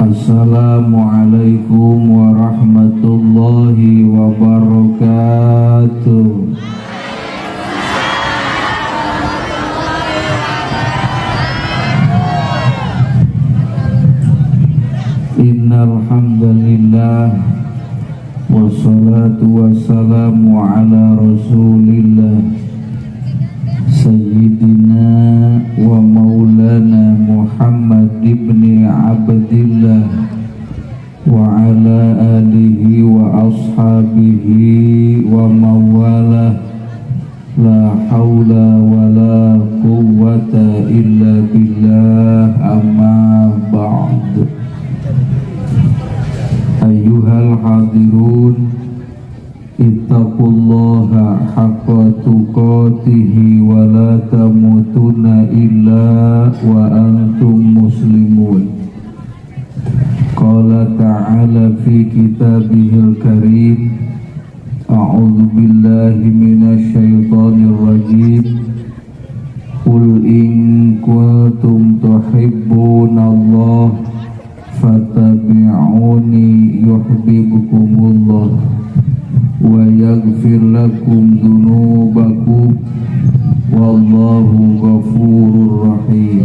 Assalamualaikum warahmatullahi wabarakatuh. Innal hamdalillah wassalatu wassalamu ala rasulillah sayyidina wa maulana Muhammad ibn Abdillah wa ala alihi wa ashabihi wa mawalah. La hawla wa la quwwata illa billah, amma ba'd. Ayyuhal hadirun, ittaqullaha haqqa tuqatihi wa la tamutunna illa wa antum muslimun. Qala ta'ala fi kitabihil karim, a'udzu billahi minasy syaithanir rajim. Qul in kuntum tuhibbunallaha fattabi'uni yuhibbukumullah wa yaghfir lakum dzunubakum wallahu ghafurur rahim.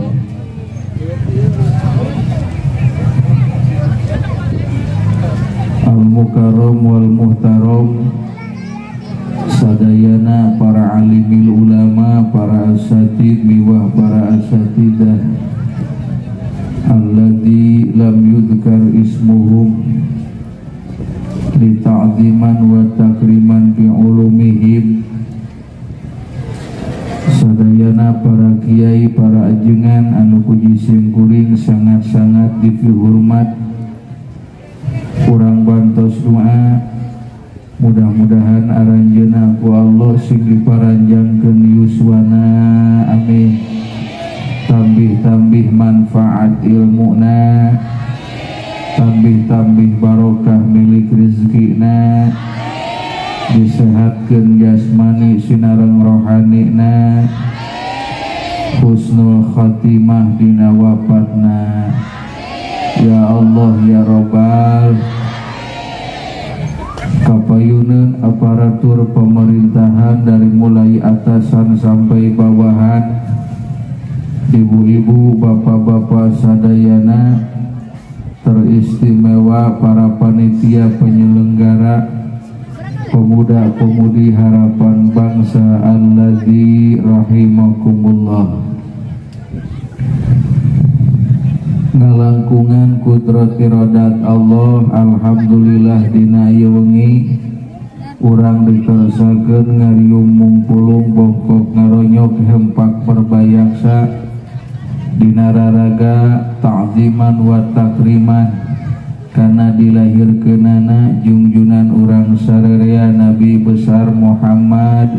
Al-mukarram wal muhtaram, sadayana para alimil ulama, para asatid miwah para asatidah alladzi lam yudhkar ismuhum li ta'ziman wa takriman bi ulumihim. Sadayana para kiai, para ajengan anu puji simkuring sangat-sangat dihormat, kurang bantos doa mudah-mudahan aranjeuna ku Allah sing diparanjangkeun yuswana, amin. Tambih-tambih manfaat ilmuna, tambih-tambih barokah milik rezekina, disehatkeun jasmani sinareng rohanina, husnul khatimah dina wafatna. Ya Allah ya Robbal. Kapayuneun aparatur pemerintahan dari mulai atasan sampai bawahan, ibu-ibu, bapak-bapak sadayana, teristimewa para panitia penyelenggara, pemuda-pemudi harapan bangsa allazi rahimakumullah. Ngalangkungan kudrat iradat Allah, alhamdulillah dina ieu wengi urang ditersakeun ngariung mungpulung bongkok ngaronyok hempak perbayaksa dina raraga ta'ziman wa takriman karena dilahirkeunana jungjunan urang sarerea Nabi besar Muhammad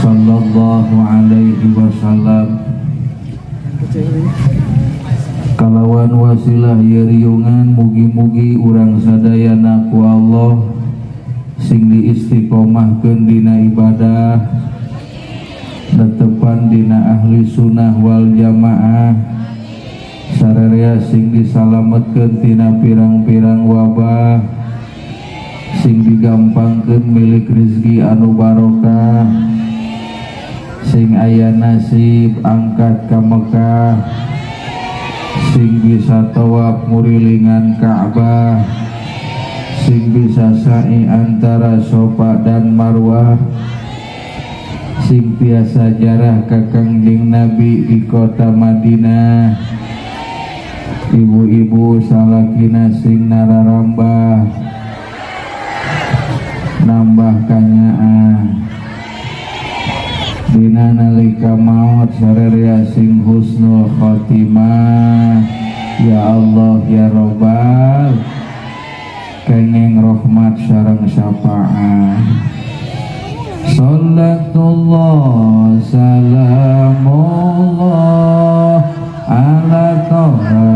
sallallahu alaihi wasallam. Kalawan wasilah ieu riungan mugi-mugi urang sadayana ku Allah sing diistiqomahkeun dina ibadah, netepan dina ahli sunnah wal jamaah, sararea sing disalametkeun tina pirang-pirang wabah, sing digampangkeun milik rezeki anu barokah, sing aya nasib angkat ka Mekah, sing bisa tawaf ngurilingan Ka'bah, sing bisa sa'i antara Sofa dan Marwah, sing biasa jarah ka Kangjeng Nabi di kota Madinah, ibu-ibu salakina sing nararambah nambah kanyaah, dina nalika maut sarerea sing husnul khotimah. Ya Allah ya Robbal, kenging rahmat sareng syafaat. Salatullah salamullah ala toha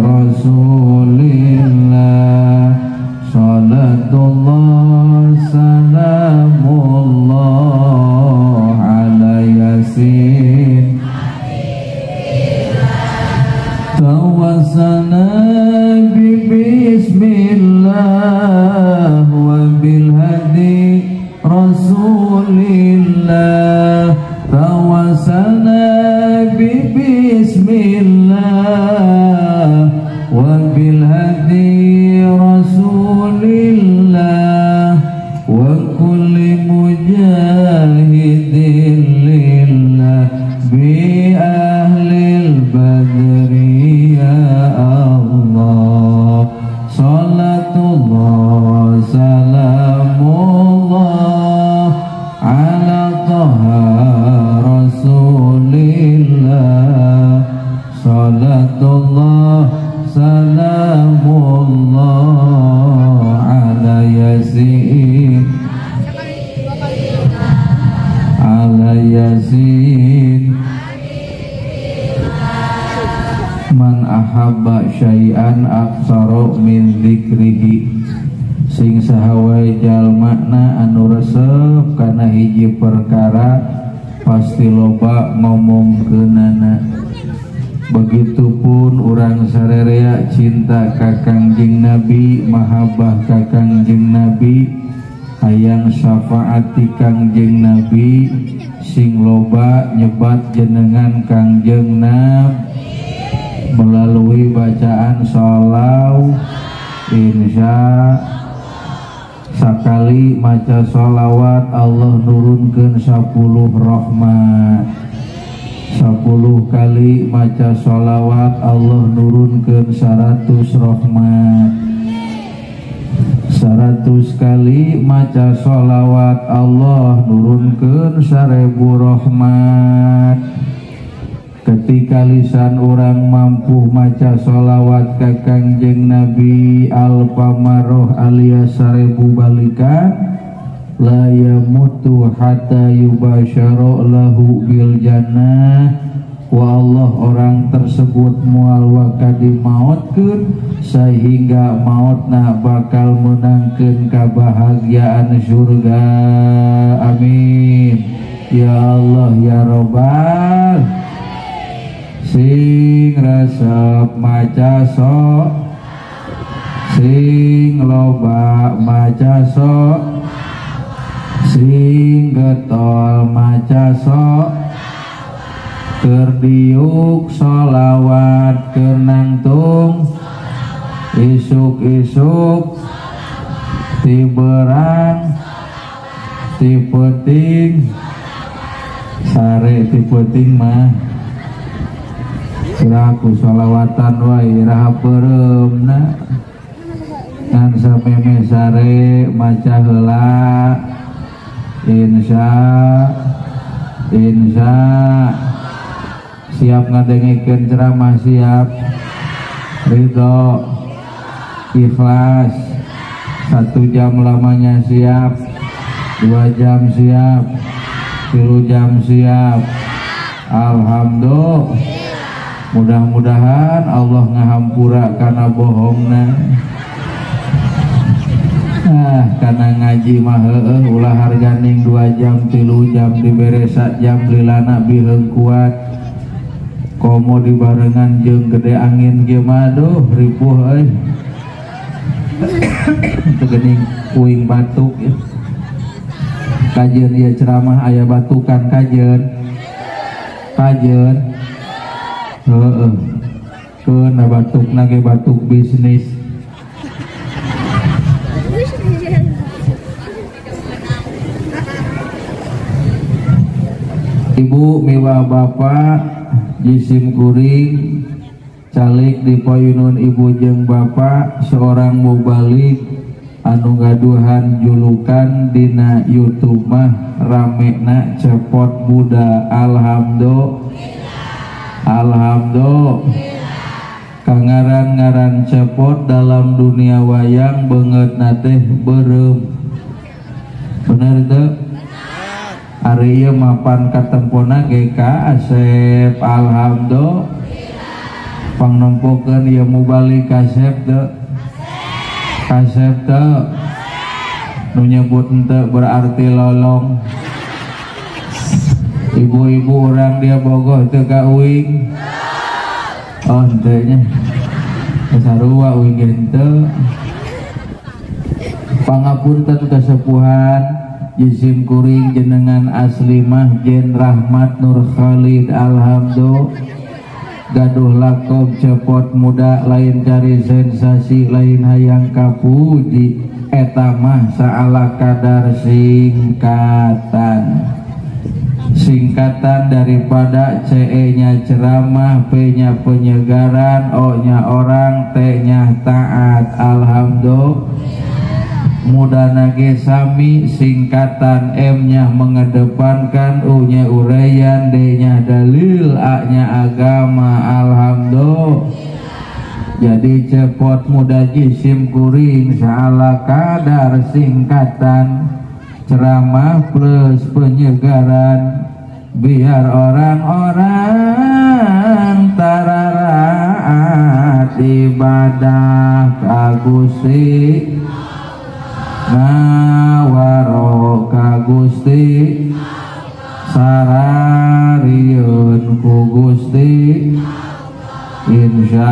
rasulillah. Salatullah salamullah ala yasin. Tawas Tawassalna bi bismillah wa bil hadi Rasulillah. Tawassalna bi bismillah wa bil hadi Rasulillah wa kulli mujahidin lillah bi ahlil badri ya Allah. Salatullah salamullah ala taha Rasulillah. Salatullah salamullah ala yasin ala yasin. Man ahabba syai'an aksara min dzikrihi. Sing saha wae jalmana anu resep kana hiji perkara pasti loba ngomongkeunana. Begitupun urang sarerea cinta ka Kangjeng Nabi, mahabbah ka Kangjeng Nabi, hayang syafaat ti Kangjeng Nabi, sing loba nyebat jenengan Kangjeng Nabi melalui bacaan sholawat. Insya sakali maca sholawat Allah nurunkeun 10 rahmat. 10 kali maca sholawat Allah nurunkeun 100 rahmat. 100 kali maca sholawat Allah nurunkeun 1000 rahmat. Ketika lisan orang mampu maca sholawat ka Kangjeng Nabi alfamaroh alias 1000 balikan, la yamutu hatta yubasyaru lahu bil jannah. Wa Allah orang tersebut mual waka dimautkeun sehingga mautna bakal menangkeun kebahagiaan surga. Amin ya Allah ya Robbal. Sing resep maca sok, sing loba maca sok, sing getol maca sok, keur diuk sholawat keur nangtung, isuk-isuk ti berang ti peuting, sare ti peuting mah siraku sholawatan wae iraha peureumna ngan sameme sare maca heula. Insya insya siap ngadengikeun ceramah, siap ridho ikhlas. 1 jam lamanya siap, 2 jam siap, 3 jam siap. Alhamdulillah. Mudah-mudahan Allah ngahampura karena bohongna. Ah, karena ngaji mah heueuh ulah harganing 2 jam 3 jam dibere sak jam lilana biheung kuat. Komo dibarengan jeung gede angin ge mah aduh ripuh euy. Teu geuning uing batuk ya. Kajeun ieu ceramah aya batukan kajeun. Kajeun heeh. Keuna batukna ge batuk bisnis. Ibu miwa bapak jisim kuring calik di payunun ibu jeung bapak seorang mubalik anu gaduhan julukan dina YouTube mah ramena cepot muda. Alhamdulillah. Alhamdulillah. Kangaran-ngaran cepot dalam dunia wayang beungeutna teh beureum. Bener teu? Ari ieu mapan katempona ge ka Asep. Alhamdulillah. Pangnempokeun ieu mubalik kasep teu? Kasep teu? Nu nyebut henteu berarti lolong. Ibu-ibu orang dia bogoh teu ka uing. Oh henteu nya. Sarua uing henteu. Pangapunten kesepuhan jisim kuring jenengan asli mah Jen Rahmat Nur Khalid alhamdulillah gaduh lakob cepot muda lain cari sensasi lain hayang kapuji eta mah saala kadar singkatan. Singkatan daripada CE-nya ceramah, P-nya penyegaran, O-nya orang, T-nya taat. Alhamdulillah. Muda nage sami singkatan M-nya mengedepankan, U-nya uraian, D-nya dalil, A-nya agama. Alhamdulillah. Jadi cepot muda jisim kuring saala kadar singkatan ceramah plus penyegaran biar orang-orang tararaat ibadah ka Gusti ngawaro ka Gusti sararieun ku Gusti insya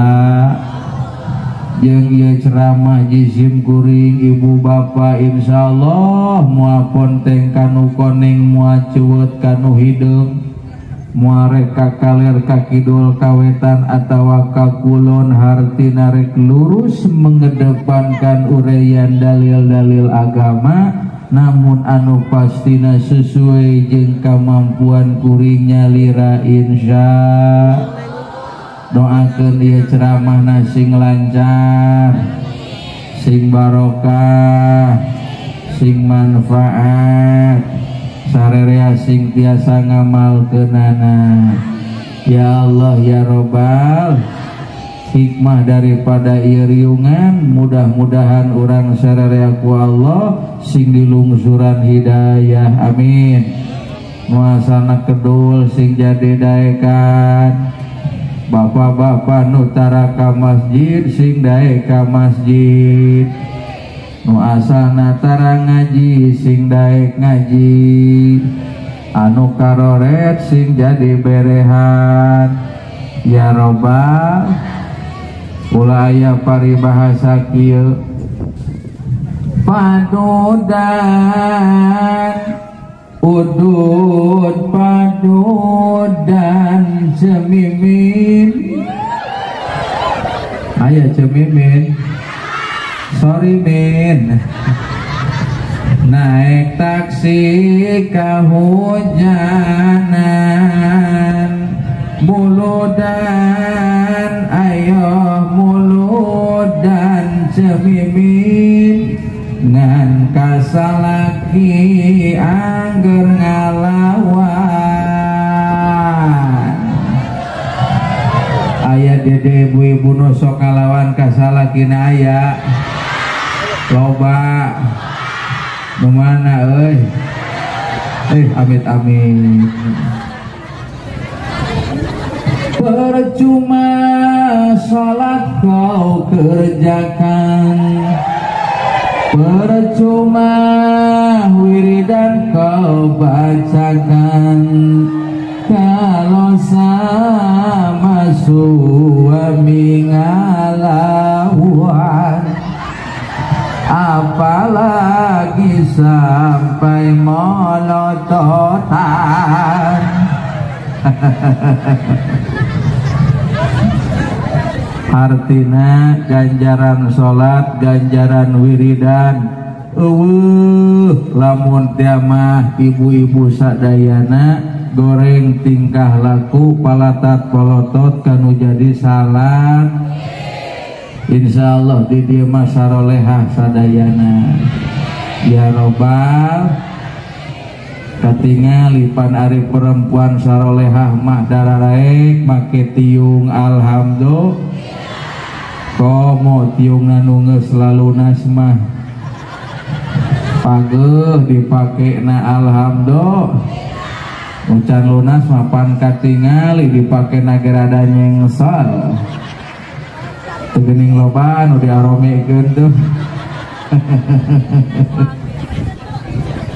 jeung ieu ceramah jisim kuring ibu bapa insyaallah moal ponteng kanu koneng moal ceueut kanu hideung moal rek ka kaler ka kidul ka wetan atawa ka kulon hartina rek lurus mengedepankan uraian dalil-dalil agama namun anu pastina sesuai jeung kemampuan kuringnya lira insya. Doakeun ieu ceramahna sing lancar, sing barokah, sing manfaat, sarerea sing tiasa ngamalkeunana. Ya Allah ya Robbal, hikmah daripada ieu riungan mudah-mudahan urang sarerea ku Allah sing dilungsuran hidayah, amin. Muasana kedul sing jadi daekan. Bapak-bapak nu tara ka masjid sing daek ka masjid, nu asana tara ngaji sing daek ngaji, anu karoret sing jadi berehan. Ya Robbal, ulah aya paribahasa kieu padudan udud padudan cemimin. Aya cemimin, sorry min, naik taksi kahujanan muludan ayo muludan cemimin ngan kasalaki angger ngalawan. Aya dede ibu-ibu nu sok ngalawan kasalakina aya loba nu mana euy. Amit amit. Percuma salat kau kerjakan, percuma wiridan kau bacakan, kalau sama suami ngalawan, apalagi sampai molototan. Artina ganjaran salat, ganjaran wiridan. Eueuh lamun teh mah ibu-ibu sadayana goreng tingkah laku palatat polotot kanu jadi salat. Insyaallah di dieu mah sarolehah sadayana. Ya Robbal, katingali pan ari perempuan sarolehah mah dararaek make tiung alhamdulillah. Komo tiung nu geus lalunas mah pageuh dipake na alhamdulillah. Ucan lunas mah pan katingali dipake na ge rada nyengsal. Teu geuning loba nu diaromekeun tuh.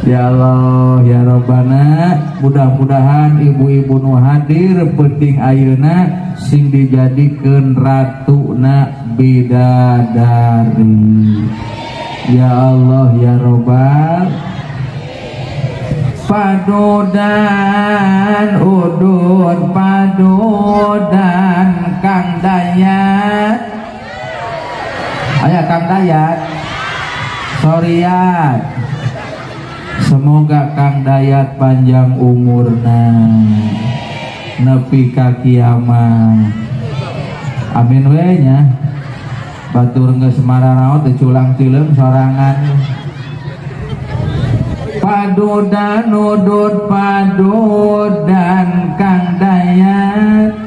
Ya Allah ya Robbana, mudah-mudahan ibu-ibu nu hadir penting ayeuna sing dijadikeun ratuna bidadari. Ya Allah ya Robbal. Padudan udud padudan Kang Dayat. Ayo Kang Dayat Soriat. Semoga Kang Dayat panjang umurna nepi ka kiamat. Amin we nya. Batur geus mararaot teh culang cileung sorangan. Padudan udud padudan Kang Dayat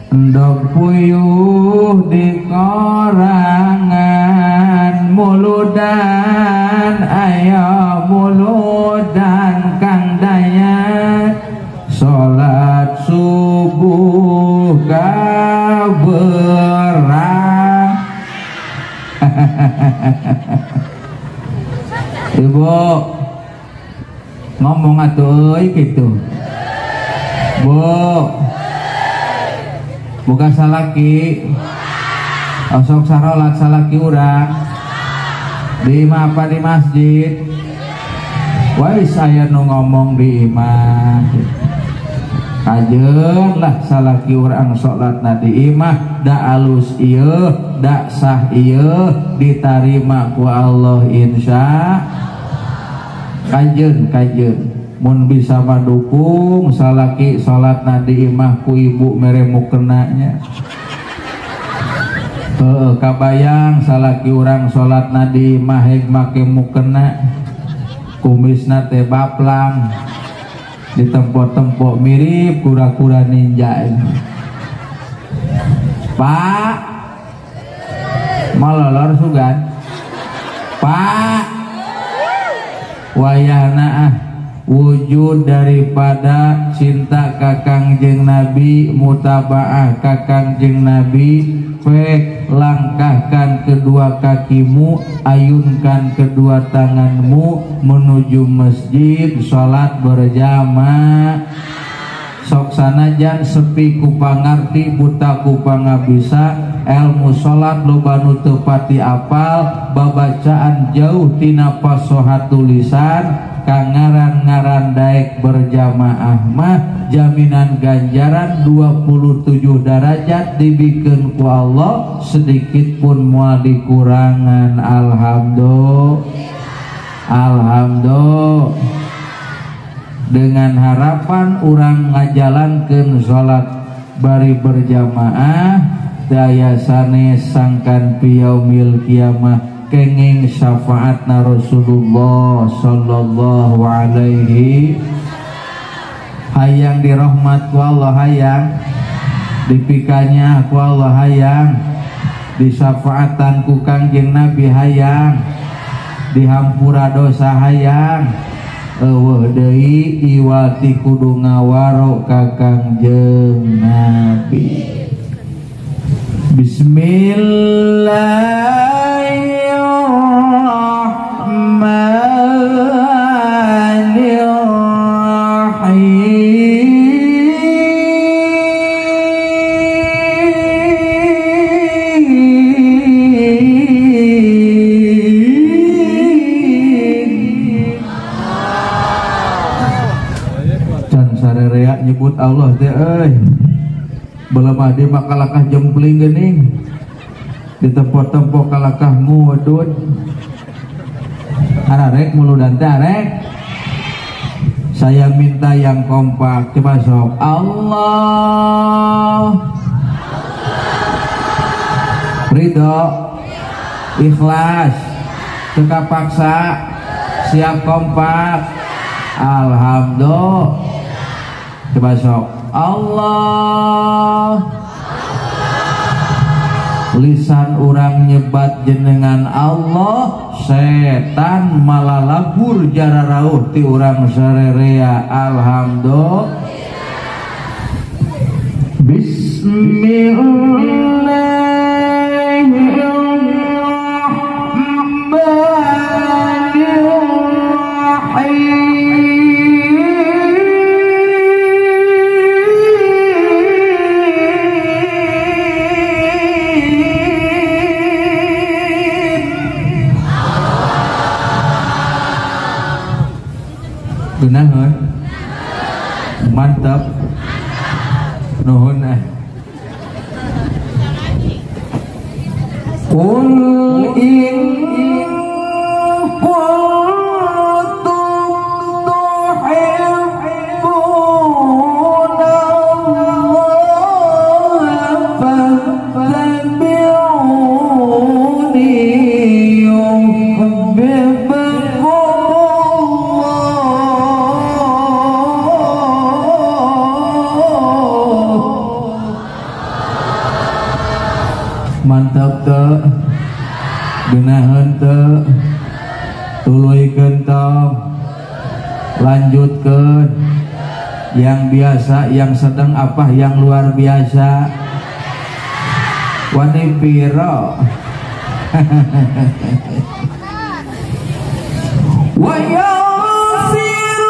endog puyuh di korangan muludan ayo muludan Kang Dayat salat subuh kaberang. Ibu ngomong atuh euy kitu. Bu, buka salaki osok sarolat salaki urang di imah apa di masjid. Wah saya nu ngomong di imah. Kajeun lah salaki urang salatna di imah da alus ieu da sah ieu ditarima ku Allah insya. Kajeun kajeun mun bisa madukung salaki salatna di imah ku ibu mere mukenanya. Heeh kabayang salaki urang salatna di imah heg make mukena kumisna teh baplang ditempok-tempok mirip kura-kura ninja ini. Pak malolor sugan. Pak wayahna ah wujud daripada cinta kakang jeung Nabi, mutabaah kakang jeung Nabi, pek langkahkan kedua kakimu, ayunkan kedua tanganmu menuju masjid, salat berjamaah. Sok sanajan sepi ku pangarti, buta ku pangabisa, ilmu salat loba nu teu pati apal, babacaan jauh tina fasohat tulisan, kangaran-ngaran daek berjamaah mah jaminan ganjaran 27 derajat dibikeun ku Allah sedikit pun moal dikurangan. Alhamdulillah. Alhamdulillah. Dengan harapan urang ngajalankeun salat bari berjamaah daya sanes sangkan piyaumil kiamah kenging syafaatna Rasulullah sallallahu alaihi. Hayang dirahmat ku Allah, hayang dipikanya ku Allah, hayang disyafaatan ku Kangjeng Nabi, hayang dihampura dosa, hayang eueuh deui iwati kudu ngawaro ka Kangjeng Nabi. Bismillahirrahmanirrahim. Can sarerea nyebut Allah teh euy. Belemah di makalakah jempling geuning. Di tempo-tempo kalakah ngudud. Ararek muludan teh arek. Saya minta yang kompak. Coba sok. Allah ridho, ikhlas, teka paksa, siap kompak. Alhamdulillah. Coba sok. Allah. Lisan orang nyebat jenengan Allah, setan malah labur jara rauh ti urang sarerea. Alhamdulillah. Bismillahirrahmanirrahim. Genaheun. Mantap. Nuhun ah. Qul in kuntum tuhibbuna Allah fattabi'uni yuhibbukum Allah. Mantap teu? Genaheun teu? Tuluykeun tong? Lanjutkeun. Yang biasa, yang sedang, apa yang luar biasa? Wani piro? Wa yaghfir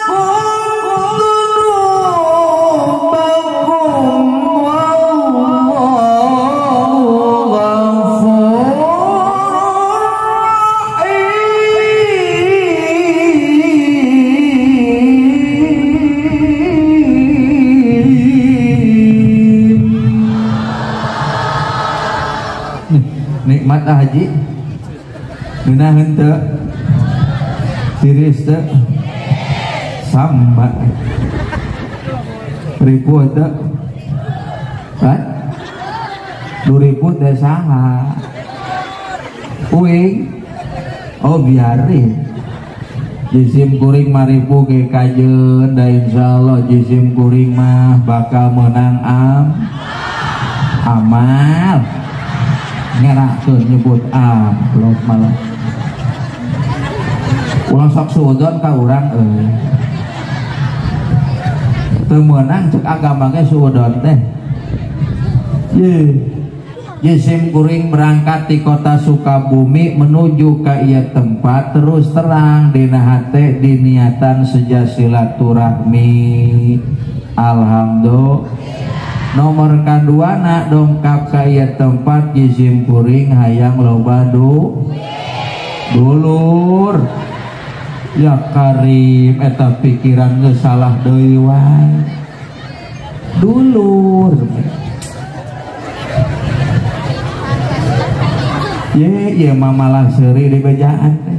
lakum dzunubakum wallahu ghafurur rahim. Nikmat ah haji. Genaheun teu? Tiris teu? Sama. Ripuh teu? Hah? Du ripuh teh saha? Uing. Oh biarin. Jisim kuring maripuh ge kajeun da insyaallah jisim kuring mah bakal menang amal. Ngerakeun nyebut amplop malah. Ulah sok suudzon ka urang euy. Teu meunang cek agama ge suudzon teh. Ye. Jisim kuring berangkat di kota Sukabumi menuju ke ieu tempat terus terang dina hate diniatan seja silaturahmi. Alhamdulillah. Nomor kaduana dongkap ka ieu tempat jisim kuring hayang loba dulur. Ya karim eta pikiran geus salah deui wae. Dulur. Ye ye mamalah seuri di bejaan teh.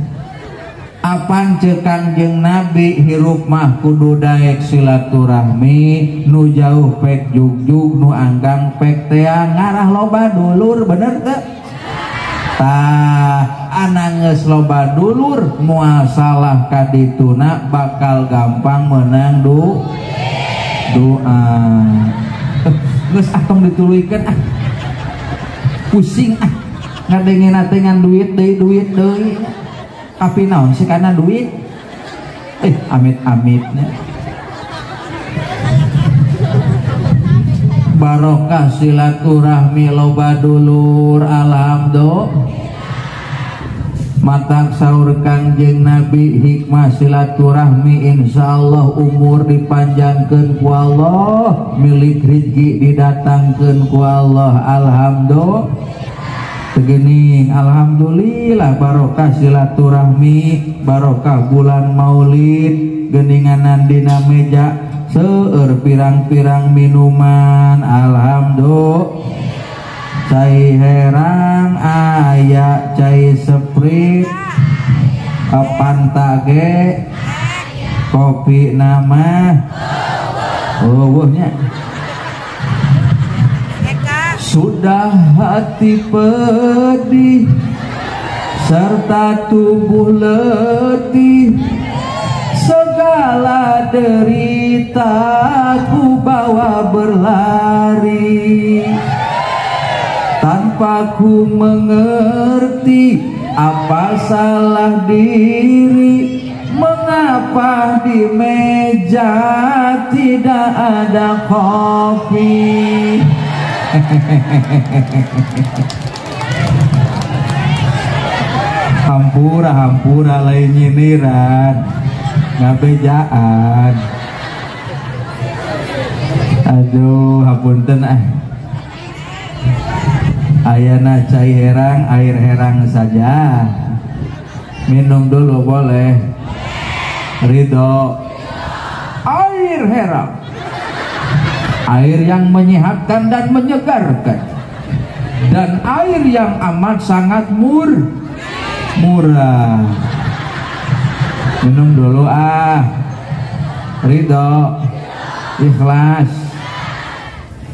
Apan ceuk Kangjeng Nabi hirup mah kudu daek silaturahmi, nu jauh pek jugjug, nu anggang pek tea ngarah loba dulur, bener teu? Tah anang geus loba dulur moal salah ka dituna bakal gampang menang doa. Geus ah tong dituluykeun ah. Pusing ah. Ngadengena teh ngan duit deui. Tapi naon sih karena duit? Amit-amitnya. Barokah silaturahmi loba dulur, alhamdulillah. Matang saur Kangjeng Nabi hikmah silaturahmi insyaallah umur dipanjangkeun ku Allah, milik rezeki didatangkeun ku Allah, alhamdulillah. Tegening alhamdulillah barokah silaturahmi, barokah bulan Maulid, geninganan dina meja seueur pirang-pirang minuman, alhamdulillah. Cai herang aya, cai Sprite, Fanta ge, kopi nama, eueuh nya. Sudah hati pedih serta tubuh letih, segala derita ku bawa berlari. Tanpa ku mengerti apa salah diri, mengapa di meja tidak ada kopi. Hampura hampura lain nyindiran ngabejaan. Aduh hapunten ah. Ayana cai herang, air herang saja. Minum dulu boleh. Ridho. Air herang, air yang menyehatkan dan menyegarkan, dan air yang amat sangat murah. Minum dulu ah. Ridho, ikhlas.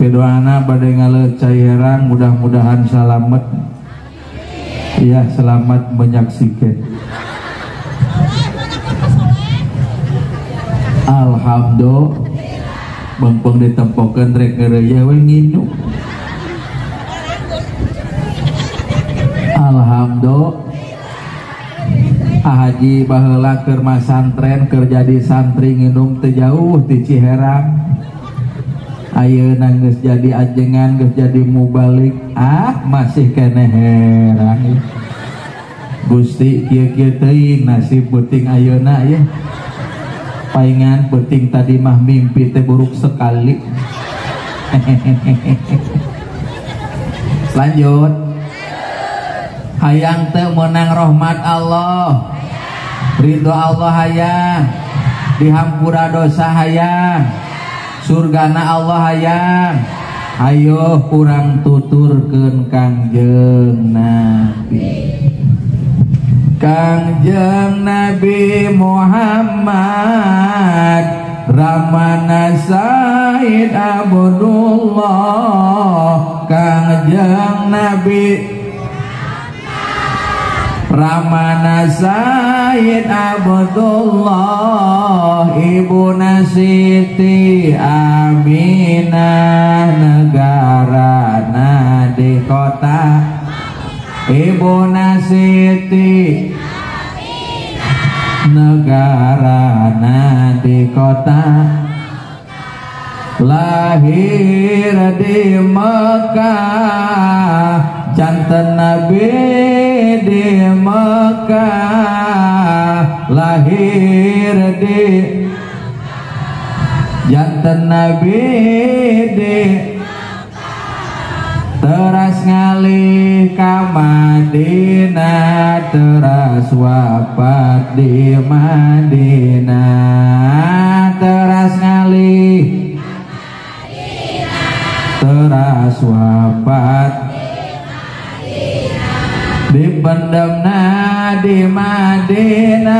Pidoana bade ngaleut cai herang, mudah-mudahan selamat. Iya, selamat menyaksikan. Alhamdulillah. Bengpeng ditempokeun rek ngeureuy we nginum. Alhamdulillah. Haji baheula keur masantren, keur jadi santri nginum teu jauh ti Ciherang. Ayeuna geus jadi ajengan, geus jadi mubalik, ah masih keneh herang. Gusti kieu-kieu teuing nasib beuting ayeuna ya. Paingan beuting tadi mah mimpi teh buruk sekali. Lanjut. Hayang teu meunang rahmat Allah, ridho Allah hayang, dihampura dosa hayang, surgana Allah hayang. Ayo urang tuturkeun Kangjeng Nabi. Kangjeng Nabi Muhammad, Ramana Said Abdullah. Kangjeng Nabi Ramana Said Abdullah, Ibuna Siti Aminah, negarana di kota. Ibuna Siti negarana di kota, lahir di Mekah, janten Nabi di Mekah, lahir di janten Nabi di teras ngalih ka Madinah, teras wafat di Madinah, teras ngalih, teras wafat dipendamna di Madinah,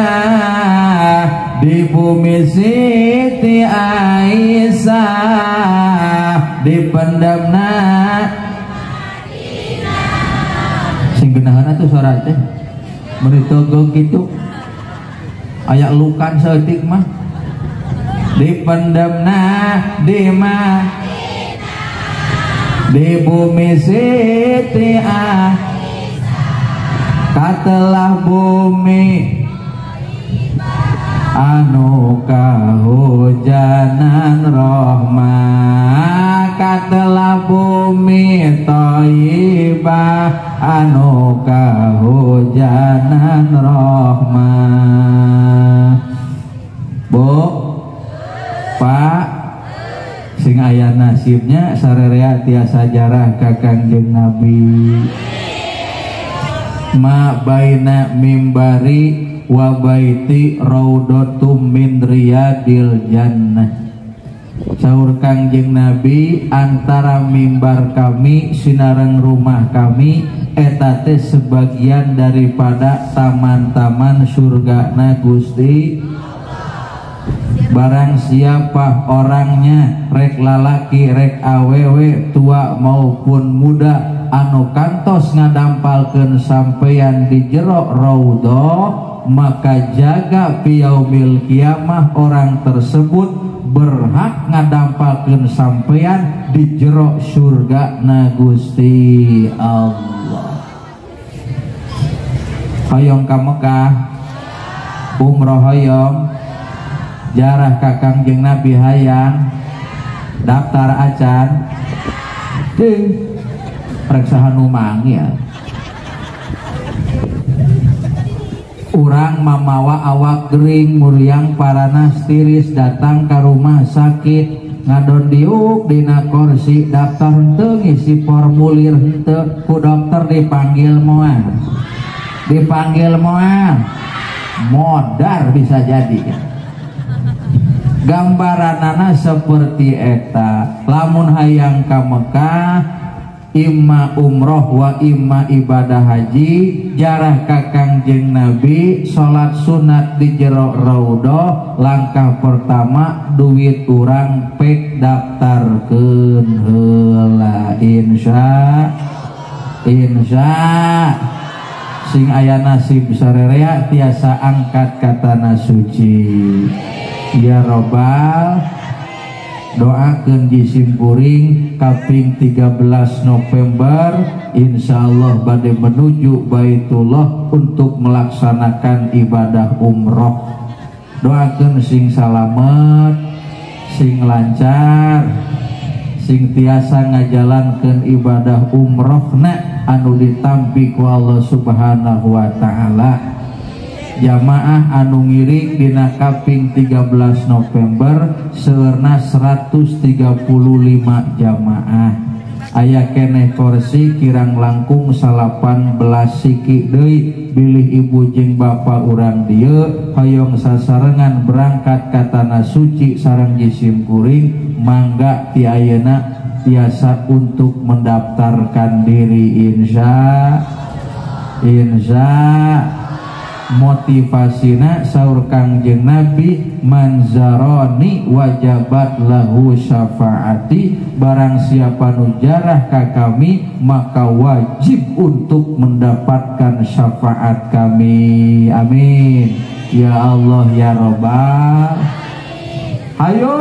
di bumi Siti Aisyah, dipendamna. Sing genahan atuh suara teh meuni togog kitu aya lukan saeutik mah. Dipendamna di Madinah, di bumi Siti Aisyah, katelah bumi anu kahujanan rahmah, katelah bumi thayyibah anu kahujanan rahmah. Bu, Pak, sing aya nasibnya sarerea tiasa jarah ka Kangjeng Nabi. Ma baina mimbari wa baiti raudhatum min riyadil jannah. Saur Kangjeng Nabi, antara mimbar kami sinareng rumah kami eta teh sebagian daripada taman-taman surgana Gusti. Barang siapa orangnya, rek lalaki rek awewe, tua maupun muda, anu kantos ngadampalkeun sampeyan di jero raudhah, maka jaga piyaumil kiamah orang tersebut berhak ngadampalkeun sampeyan di jero surga na Gusti Allah. Hoyong ka Mekah, umroh hoyong, jarah ka Kangjeng Nabi hayang, daftar acan teuing rek saha nu manggil. Urang mamawa awak gering muriang paranas tiris datang ka rumah sakit ngadon diuk dina kursi daftar henteu ngisi formulir henteu ku dokter dipanggil moal, dipanggil moal, modar bisa jadi. Gambaranana seperti eta. Lamun hayang ka Mekah imma umroh wa imma ibadah haji, jarah ka Kangjeng Nabi, salat sunat di jero raudhah, langkah pertama duit urang pek daftarkeun heula. Insya insya sing aya nasib sarerea tiasa angkat ka tanah suci. Ya robbal, doakeun jisim kuring kaping 13 November insyaallah bade menuju Baitullah untuk melaksanakan ibadah umroh. Doakeun sing salamet, sing lancar, sing tiasa ngajalankeun ibadah umrohna anu ditampi ku Allah Subhanahu wa taala. Jamaah anu ngiring dina kaping 13 November seueurna 135 jamaah. Aya keneh kursi kirang langkung 18 siki deui bilih ibu jeung bapa urang dieu hoyong sasarengan berangkat ka tanah suci sareng jisim kuring, mangga ti ayeuna tiasa untuk mendaftarkan diri. Insya insya motivasina saur Kangjeng Nabi, manzaroni wajabat lahu syafaati, barang siapa nu jarah ka kami maka wajib untuk mendapatkan syafaat kami. Amin ya Allah ya Robbal. Ayo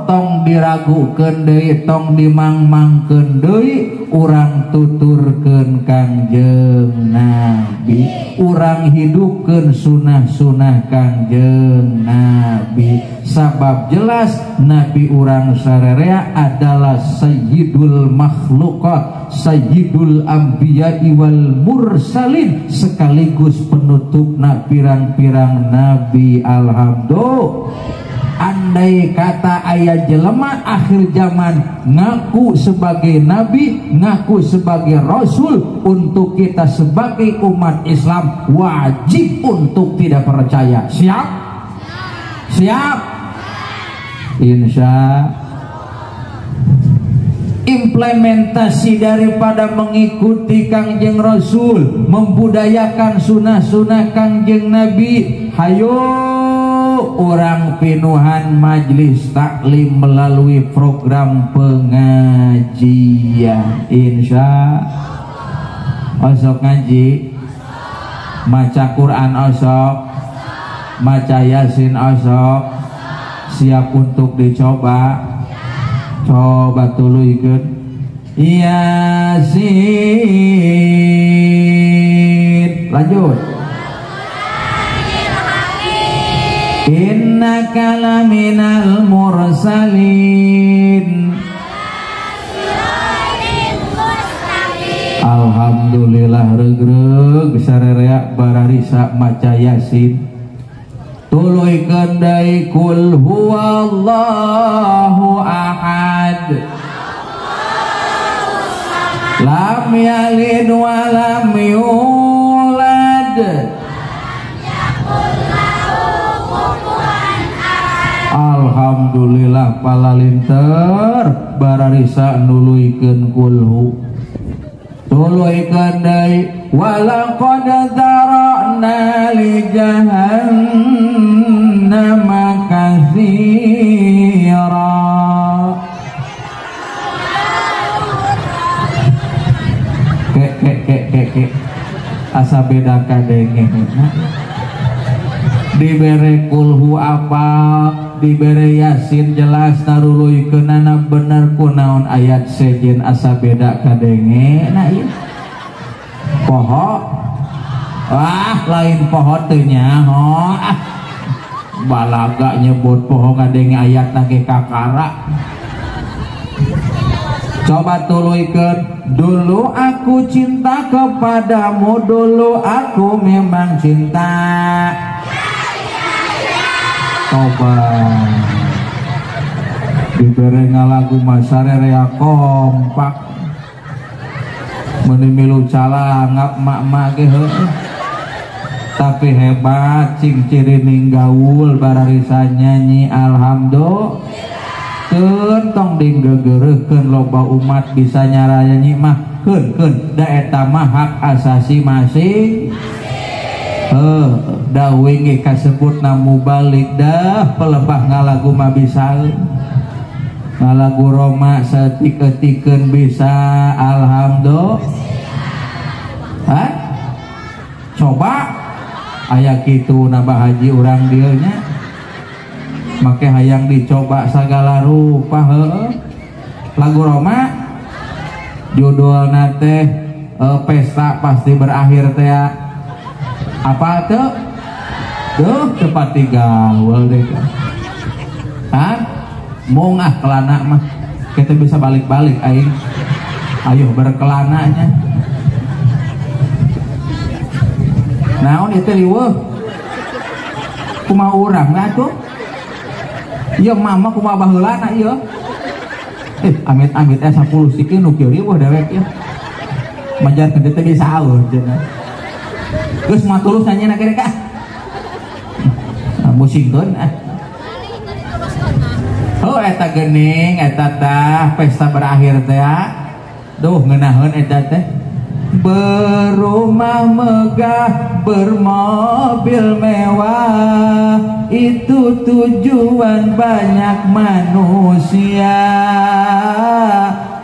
tong diragukeun deui, tong dimangmangkeun deui, urang tuturkeun Kangjeng Nabi, urang hidupkeun sunah-sunah Kangjeng Nabi. Sabab jelas Nabi urang sarerea adalah sayyidul makhluqat, sayyidul anbiya'i wal mursalin, sekaligus penutupna pirang-pirang nabi. Alhamdulillah. Andai kata ayat jelema akhir zaman ngaku sebagai nabi, ngaku sebagai rasul, untuk kita sebagai umat Islam wajib untuk tidak percaya. Siap? Siap? Insya. Implementasi daripada mengikuti Kangjeng Rasul, membudayakan sunah-sunah Kangjeng Nabi. Hayo orang pinuhan majlis taklim melalui program pengajian. Insya osok ngaji, maca Quran osok, maca Yasin osok, siap untuk dicoba. Coba tuluykeun Yasin. Lanjut. Innaka laminal mursalin. Alhamdulillah regreg sarerea bararisa maca Yasin. Tuluykeun deui kul huwallahu ahad, lam yalid wa lam yulad. Alhamdulillah palalinter bararisa nuluykeun kulhu. Tuluykeun deui walaqad dzara'na li jahannama katsira. Ke ke ke ke ke asa beda kadenge. Dibere kulhu apa, dibere Yasin jelas naruluykeunana bener kunaon ayat sejen asa beda kadenge. Nah ieu poho, ah lain poho teu nyaho, ah balaga nyebut poho ngadenge ayat ge kakara. Coba tuluykeun, dulu aku cinta kepadamu, dulu aku memang cinta. Coba dibere ngalagu masarerea kompak, meuni milu calangap mak-mak ge heueuh. Tapi hebat cing cirining gaul bararisa nyanyi alhamdulillah. Keun tong dinggegereukeun loba umat bisa nyanyi mah keun da eta mah hak asasi masing. Heuh da wingi kasebutna mubalik dah pelebah ngalagu mah bisa. Ngalagu Roma setik-etikeun bisa alhamdulillah. Hah? Coba aya kitu nabah haji urang dieu nya. Make hayang dicoba sagala rupa heueuh. Lagu Roma judulna teh pesta pasti berakhir teh. Apa tuh? Duh cepat gaul deh. Hah? Mung ah kelana mah. Kita bisa balik-balik aing. Ayo berkelananya. Naon itu riweuh? Kumaha urang lah tuh? Ieu mama kumaha baheulana ieu? Amit-amit 10 sikeun nu kieu riweuh dewek ieu. Majar teu teh bisa aur cenah. Geus mah tulus nanya na kere ka. Musingkeun ah. Oh eta geuning eta tah pesta berakhir teh. Duh ngeunaheun eta teh. Berumah megah, bermobil mewah, itu tujuan banyak manusia.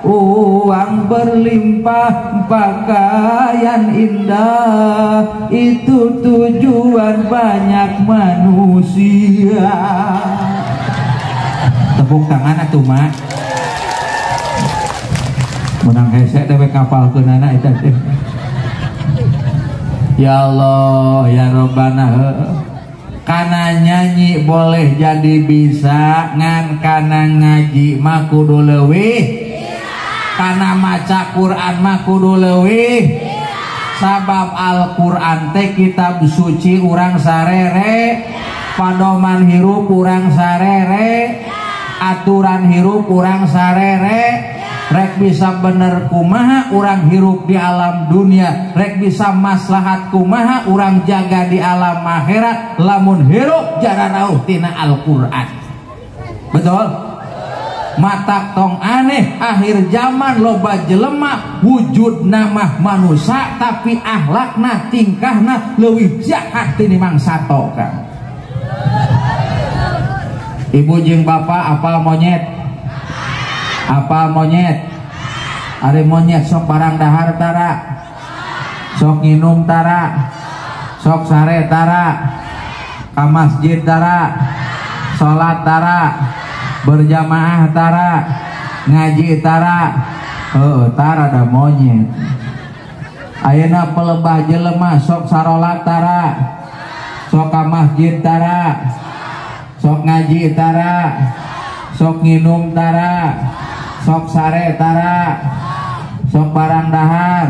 Uang berlimpah, pakaian indah, itu tujuan banyak manusia. Tepuk tangan atuh mak. Menang hese teh kapalkeunana eta teh. Ya Allah ya Robbana. Kana nyanyi boleh jadi bisa, ngan kana ngaji mah kudu leuwih. Kana maca Quran mah kudu leuwih. Sabab Al-Quran teh kitab suci urang sarere, padoman hirup urang sarere, aturan hirup urang sarere. Rek bisa bener kumaha urang hirup di alam dunia, rek bisa maslahat kumaha urang jaga di alam akhirat, lamun hirup jararauh tina Al-Quran. Betul? Matak tong aneh akhir zaman loba jelema wujud nama manusia tapi akhlakna tingkahna leuwih jahat tinimbang sato kan. Ibu jeung bapak apal monyet? Apa monyet? Ari monyet sok barang dahar tara, sok nginum tara, sok sare tara, ka masjid tara, salat tara, berjamaah tara, ngaji tara. Heuh tara da monyet. Ayeuna pelebah jelema sok sarolat tara, sok ka masjid tara, sok ngaji tara, sok nginum tara, sok sare tara, sok barang dahar.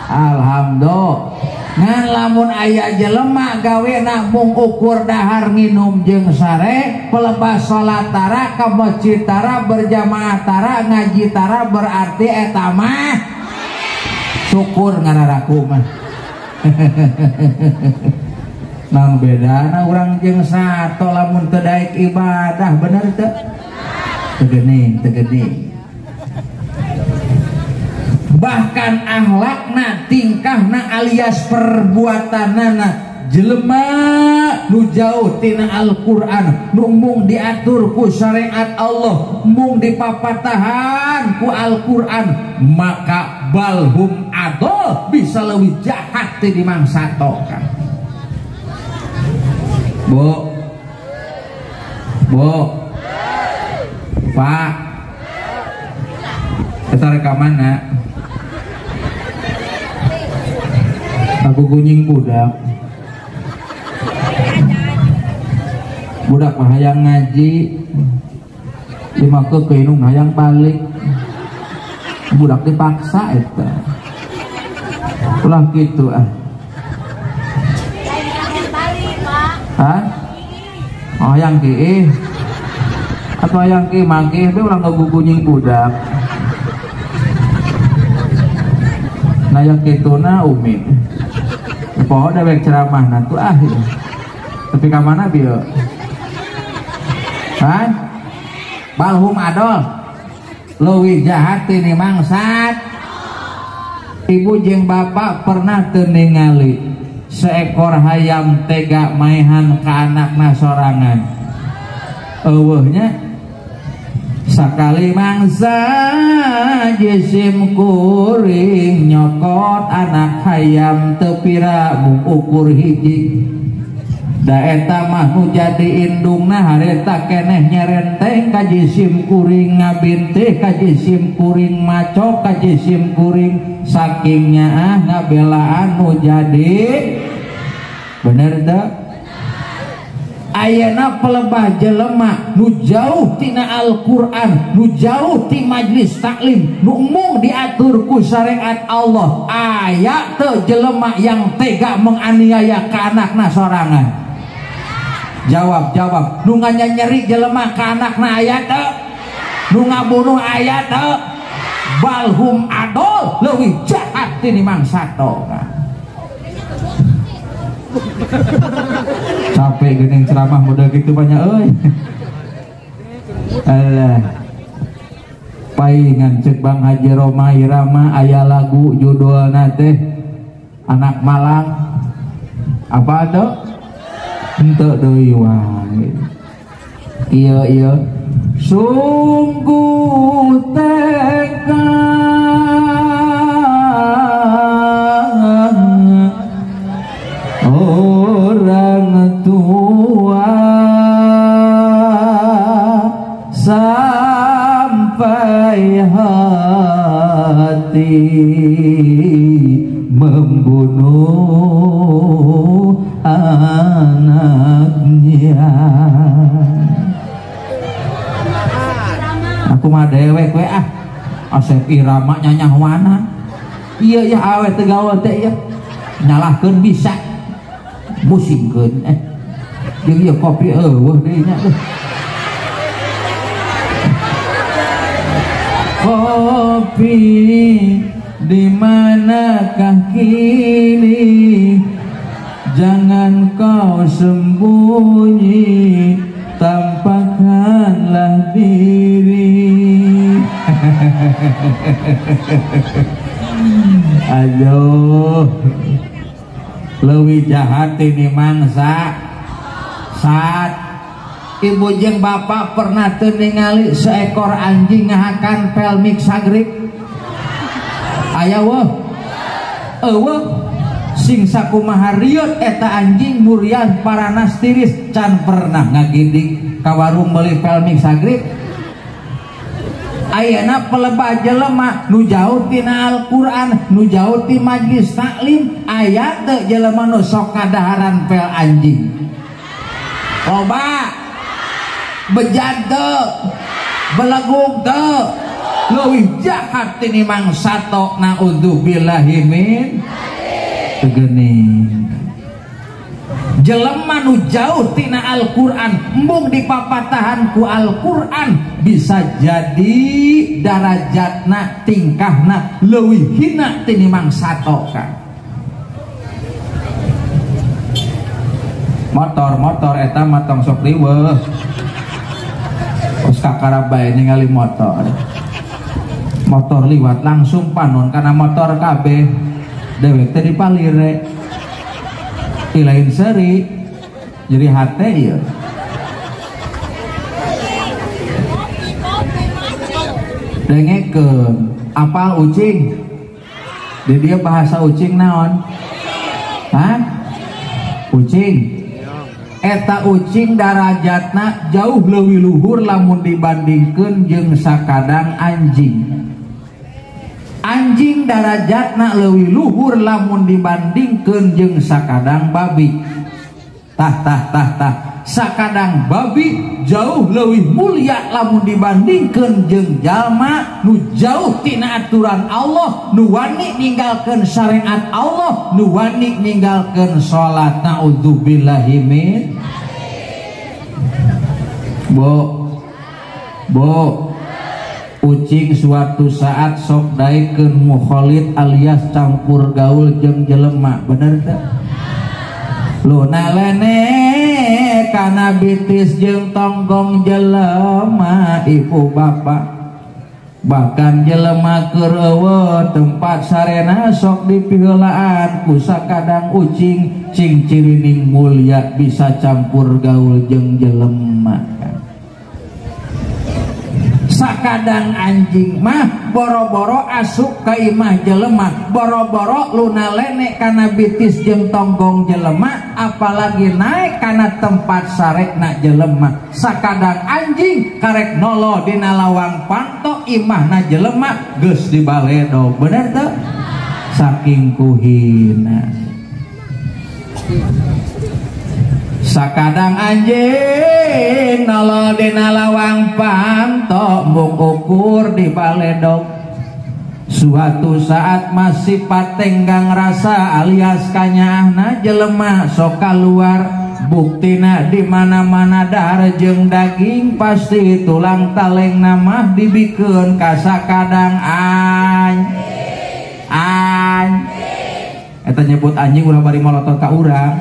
Alhamdulillah. Ngan lamun aya jelema gawena mung ukur dahar nginum jeung sare, pelebah salat tara, ka masjid tara, berjamaah tara, ngaji tara, berarti eta mah syukur ngararaku mah. Nang bedana urang jeung sato lamun teu daek ibadah, bener teu? Tegening, tegening. Bahkan akhlakna, tingkahna alias perbuatanana jelema nu jauh tina Al-Qur'an, nu mung diatur ku syariat Allah, mung dipapatahan ku Al-Qur'an, maka balhum adol bisa leuwih jahat tinimbang sato kan. Bu, bu, Pak, kita rekaman nak. Aku kunying budak. Budak mah hayang ngaji, lima ke inung hayang balik. Budak dipaksa eta. Ulah gitu ah. Hah? Oh hayang kiih. Atau hayang kiih mangkih be ulah ngagugunying budak. Nah yang kituna umi. Teu poho dewek ceramahna tuh ah ieu. Tapi ka mana bieu? Hah? Balhum adol leuwih jahat tini mangsat. Ibu jeung bapak pernah teu ningali seekor hayam tega maehan ka anakna sorangan? Eueuhnya sakali mangsa jisim kuring nyokot anak hayam teu pira mung ukur hiji. Da eta mah nu jadi indungna hareta keneh nyerenteng ka jisim kuring, ngabintih ka jisim kuring, macok ka jisim kuring, saking nyaah ngabelaan nu jadi. Bener teu? Ayeuna pelebah jelema nu jauh tina Al-Qur'an, nu jauh ti majlis taklim, nu embung diatur ku syariat Allah, aya teu jelema yang tega menganiaya ka anakna sorangan? Jawab, jawab. Nu nganyeri jelema ka anakna aya teu? Nu ngabunuh aya teu? Balhum adol leuwih jahat tinimbang sato. Capek geuning ceramah model gitu banyak euy. Alah. Paingan cek Bang Haji Roma Irama aya lagu judulna teh Anak Malang. Apa tuh? Henteu deui wae. Ieu ieu sungguh tega orang tua sampai hati membunuh anaknya. Aku mah dewek we ah. Asep Irama nyanyahwana. Iya ya awe teu gaul teh ieu. Nyalahkeun bisa. Musingkeun jeung ieu kopi eueuh deui nya. Kopi di manakah kini? Jangan kau sembunyi, tampakkanlah diri. Aduh, leuwih jahat ini mangsa. Saat ibu jeung bapak pernah teu ningali seekor anjing ngahakan pel mix sagrip? Aya weuh? Eueuh. Sing sakumaha riot eta anjing murian paranas tiris can pernah ngagidik ka warung meuli pel mix sagrip. Ayeuna pelebah jelema nu jauh tina Al-Qur'an, nu jauh ti majlis taklim, aya teu jelema nu sok kadaharan pel anjing? Loba. Bejat teu, belegug teu, leuwih jahat tinimbang sato. Naudzubillahi min geuning. Jelema nu jauh tina Al-Qur'an, embung dipapatahan ku Al-Qur'an, bisa jadi darajatna tingkahna leuwih hina tinimbang sato kan. Motor-motor eta mah tong sok riweuh. Geus kakara bae ningali motor. Motor liwat langsung panon kana motor kabeh. Dewek teh dipalire. Lain seri jadi hate ieu. Dengekeun apal ucing? Di dia bahasa ucing naon? Hah? Ucing. Eta ucing darajatna jauh leuwih luhur lamun dibandingkeun jeung sakadang anjing. Anjing darajatna leuwih luhur lamun dibandingkeun jeung sakadang babi. Tah tah tah tah. Sakadang babi jauh leuwih mulia lamun dibandingkeun jeung jalma nu jauh tina aturan Allah, nu wani ninggalkeun syariat Allah, nu wani ninggalkeun salat. Naudzubillahi min. Bo bo ucing suatu saat sok daekeun mukhalid alias campur gaul jeung jelema, bener teu? Luna lene kana bitis jeung tonggong jelema ibu bapak, bahkan jelema keur eueuh tempat sarena sok dipiheulaan ku sakadang ucing cing cirining mulia bisa campur gaul jeung jelema. Sakadang anjing mah boro-boro asup ka imah jelema, boro-boro luna lene kana bitis jeung tonggong jelema, apalagi naik kana tempat sarekna jelema. Sakadang anjing karek nolo dina lawang panto imahna jelema geus dibaledo. Bener teu? Saking kuhina. Sakadang anjing nolo dina lawang panto mung ukur di baledog. Suatu saat masih patenggang rasa alias kanyaahna jelema sok kaluar. Buktina di mana-mana dahar jeung daging pasti tulang taleng mah dibikeun ka sakadang anjing. Eta nyebut anjing ulah bari molotot ka urang.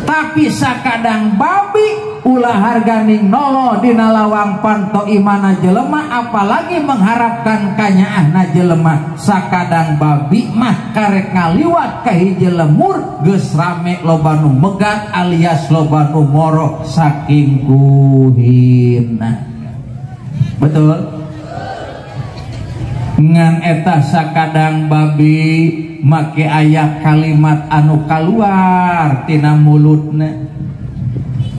Tapi sakadang babi ulah harganing nolo dina lawang panto imana jelema, apalagi mengharapkan kanyaahna jelema. Sakadang babi mah karek ngaliwat ka hiji lemur geus rame loba nu megat alias loba nu moroh saking kuhina. Betul? Ngan eta sakadang babi make aya kalimat anu kaluar tina mulutna.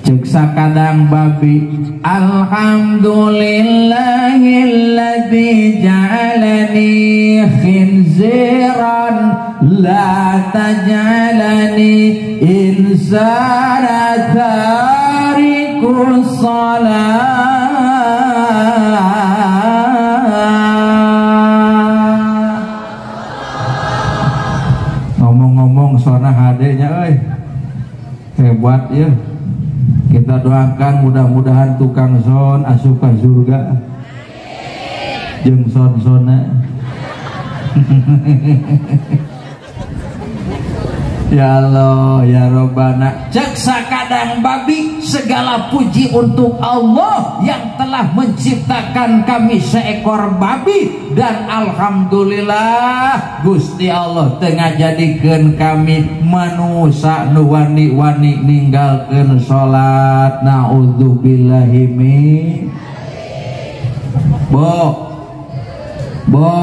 Ceuk sakadang babi, alhamdulillahilladzi ja'alani khinziran la taj'alani insana tarikus shalah. Ngomong-ngomong sona hadenya euy, hebat ya. Kita doakan mudah-mudahan tukang son asup ka surga jeung son-sona. Ya Allah ya Robbana. Cek sakadang babi, segala puji untuk Allah yang telah menciptakan kami seekor babi, dan alhamdulillah Gusti Allah tengah jadikeun kami manusa nu wani-wani ninggalkeun salat. Naudzubillahi min. Bo bo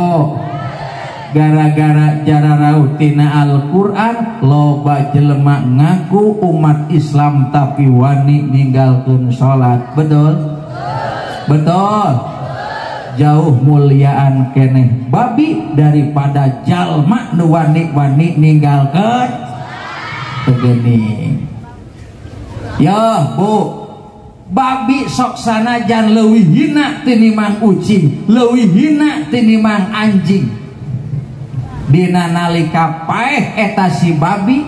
gara-gara cara rautina Al-Quran loba jelema ngaku umat Islam tapi wani ninggalkeun salat. Betul? Betul. Jauh muliaan keneh babi daripada jalma nu wani-wani ninggalkeun begini. Ya Bu, babi sok sanajan leuwih hina tinimbang ucing, leuwih hina tinimbang anjing. Dina nalika paeh eta si babi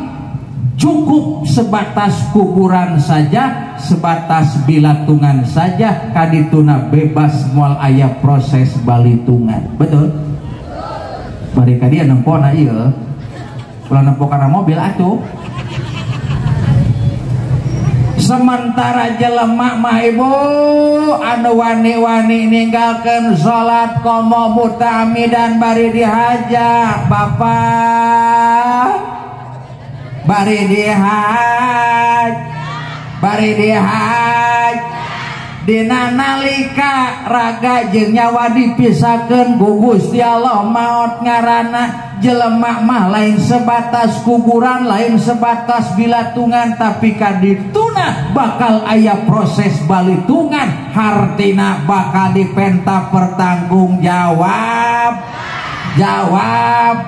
cukup sebatas kuburan saja, sebatas bilatungan saja, kadituna bebas moal aya proses balitungan. Betul? Bari ka dia nempona ieu. Ulah nempo kana mobil atuh. Sementara jelema mah ibu anu wani-wani ninggalkeun salat komo mutamidan bari dihaja bapak, bari dihaj, bari dihaj. Dina nalika raga jeung nyawa dipisahkeun ku Gusti Allah maot ngaranna. Jelema mah lain sebatas kuburan, lain sebatas bilatungan, tapi kadituna bakal aya proses balitungan, hartina bakal dipenta pertanggung jawab. Jawab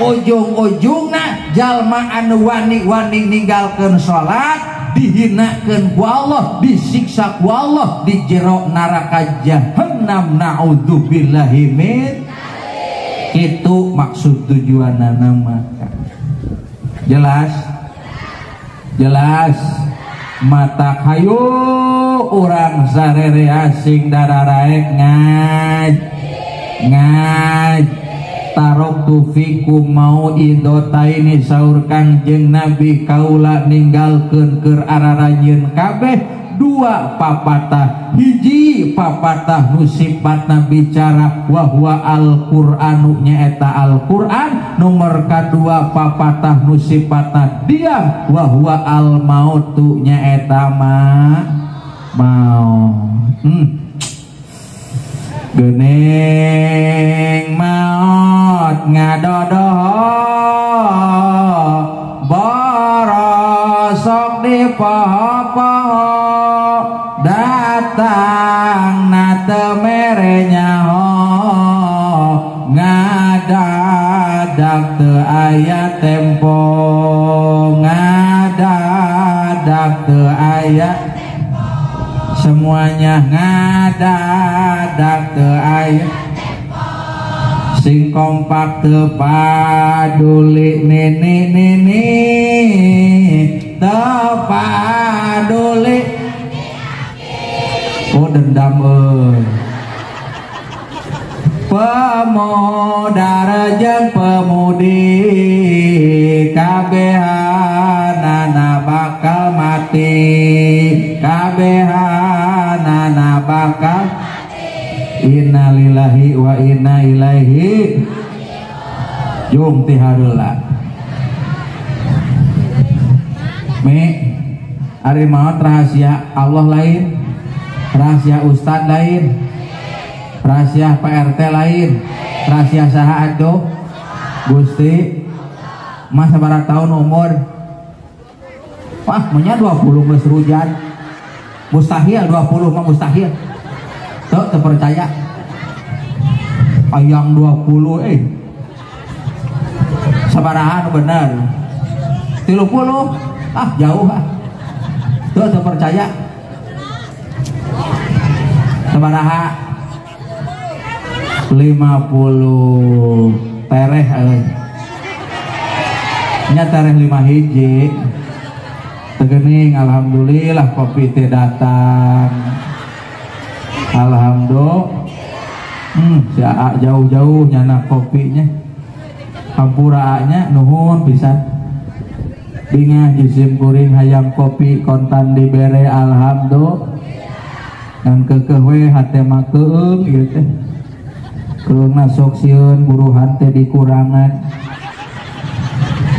ujung-ujungna jalma anu wani-wani ninggalkeun salat dihinakeun ku Allah, disiksa ku Allah di jero neraka jahannam. Naudzubillahi min. Itu maksud tujuan nama. Jelas? Jelas. Mata kayu urang sarere asing dararaek ngaj ngaj. Taroktu fikum mauidhotaini saur Kangjeng Nabi kaula ninggalkeun keur araranjeun kabeh dua papatah. Hiji papatah nu sifatna bicara wa huwa al-Qur'anu nyaeta Al-Qur'an. Nomor kadua papatah nu sifatna diam wa huwa al-mautu nyaeta maut. Geuning maot ngadodoho borosok di poho-poho datang na teu mere nyaho ngadadak teu aya tempo ngadadak teu aya semuanya ngadadak teu aya sing kompak teu paduli nini nini teu paduli. Oh dendam euy. Pemuda jeung pemudi kabehanana bakal mati kabehanana bakal mati. Innalillahi wa inna ilaihi jung ti hareula. Mi ari maot rahasia Allah lain, rahasia ustad lain, rahasia Pak RT lain, rahasia saha atuh Gusti. Mas sabaraha tahun umur? Wah, menya 20 geus rujan. Mustahil 20 mah mustahil. Tuh teu percaya. Ayang 20 Sabaraha nu bener? 30. Ah, jauh ah. Tuh teu percaya. Sabaraha? 50 tereh euy. Nya tereh 5 hiji. Tegening alhamdulillah kopi teh datang. Alhamdulillah. Si aa jauh-jauh nyana kopinya. Hampura nya nuhun pisan. Bingah jisim kuring hayang kopi kontan dibere alhamdulillah. Dan keukeuh we hate mah keung ieu teh. Keungna sok sieun buruhan teh dikurangan.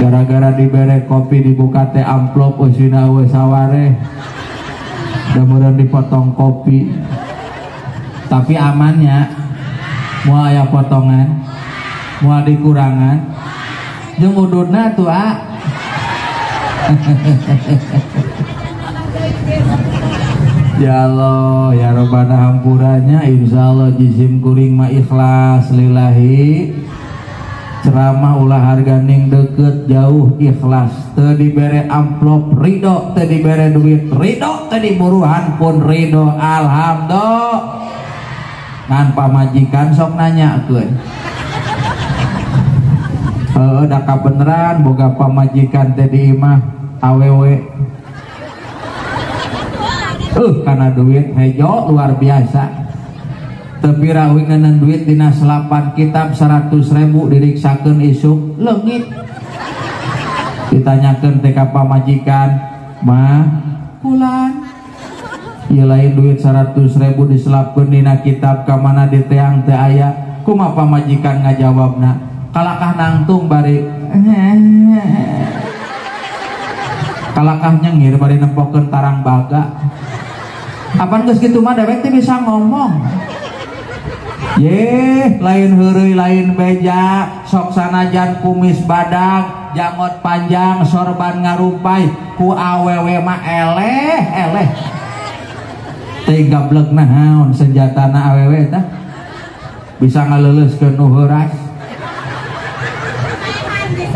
Gara-gara dibere kopi dibuka teh amplop eusina eueuh sawareh. Da meureun dipotong kopi. Tapi amannya moal aya potongan, moal dikurangan. Jeung ududna tuh a. Ya Allah, ya Rabbana hampuranya insyaallah jisim kuring mah ikhlas lillahi. Ceramah ulah harganing deket jauh ikhlas. Teu dibere amplop ridho, teu dibere duit ridho, teu diburuhan pun ridho. Alhamdulillah. Ngan pamajikan sok nanyakeun. Heueuh da kabeneran boga pamajikan teh di imah awewe. Karena duit hejo luar biasa. Tapi rawi ngeuneun duit dina selapan kitab 100.000 diriksakeun isuk leungit. Ditanyakeun teh ka pamajikan, "Mah, kulan ieu lain duit 100.000 diselapkeun dina kitab ka mana diteang teu aya." Kumaha pamajikan ngajawabna? Kalakah nangtung bari kalakah nyengir bari nempokeun tarang baga. Apan geus kitu mah dewek teh bisa ngomong. Yeh, lain heureuy lain beja, sok sanajan kumis badag, jangot panjang, sorban ngarupai, ku awewe mah eleh eleh. Teh gablek naon senjatana awewe tah? Bisa ngaleuleuskeun nu heuras.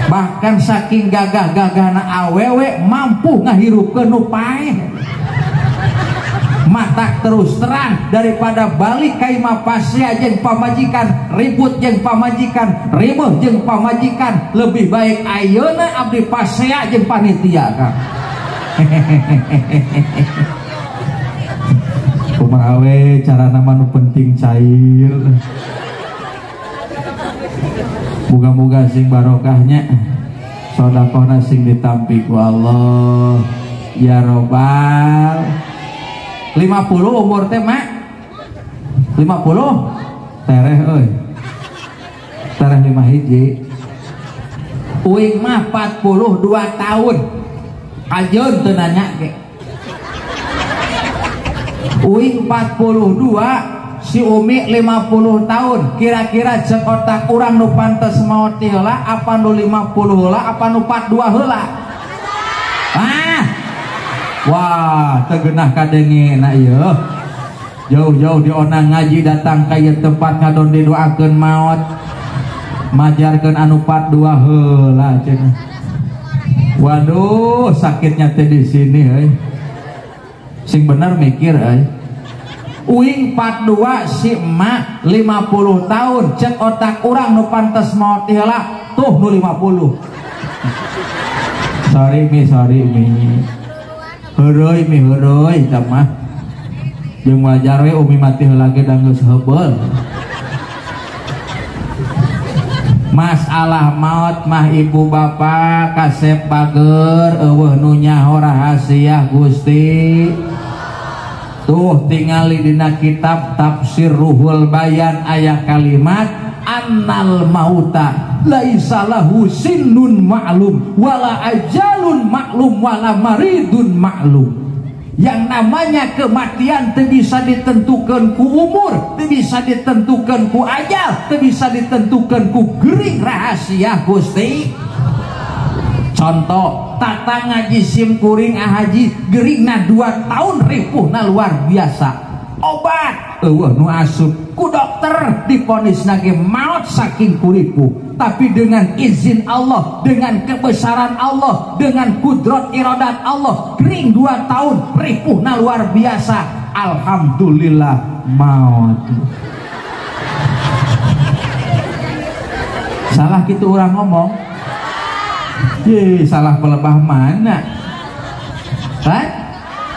Bahkan saking gagah-gagahna awewe mampu ngahirupkeun nu paeh. Matak terus terang daripada balik ka imah pasea jeung pamajikan, ribut jeung pamajikan, ribuh jeung pamajikan, lebih baik ayeuna abdi pasea jeung panitia Kang. Kumaha we carana mah nu penting cair. Muga-muga sing barokahnya, sedekahna sing ditampi ku Allah ya robbal. 50 umur teh mak, 50 tereh euy, tereh 5 hiji. Uing mah 42 tahun kajeun teu nanya ge. Uing 42, si Umi 50 tahun. Kira-kira cek otak urang nu pantes maot heula apa nu 50 heula apa nu 42 heula? Ah. Wah, teu geunah kadenge na ieu. Jauh-jauh dionang ngaji datang ka ieu tempat ngadon didoakeun maot. Majarkeun anu 42 heula cenah. Waduh, sakitnya teh di sini euy. Sing bener mikir euy. Uing 42, si emak 50 tahun, cek otak urang nu pantes maot heula tuh nu 50. Sorry mi, sorry mi. Heureuy mi, heureuy tah mah. Jeung wajar we umi mati heula ge da geus heubeul. Masalah maut mah ibu bapak kasep bager eueuh nu nyaho rahasia Gusti. Tuh tingali dina kitab tafsir Ruhul Bayan aya kalimat annal mauta laisa lahu sinnun ma'lum wala ajalun ma'lum wala maridun ma'lum. Yang namanya kematian teu bisa ditentukan ku umur, teu bisa ditentukan ku ajal, teu bisa ditentukan ku gering rahasia Gusti. Contoh, tata ngaji sim kuring ahaji geringna 2 tahun ripuhna luar biasa. Obat eueuh nu asup ku dokter diponisna ge maot saking kuripuh. Tapi dengan izin Allah, dengan kebesaran Allah, dengan kudrat iradat Allah, gering 2 tahun ripuhna luar biasa. Alhamdulillah maot. Salah gitu orang ngomong. Ye, salah pelebah mana? Hah?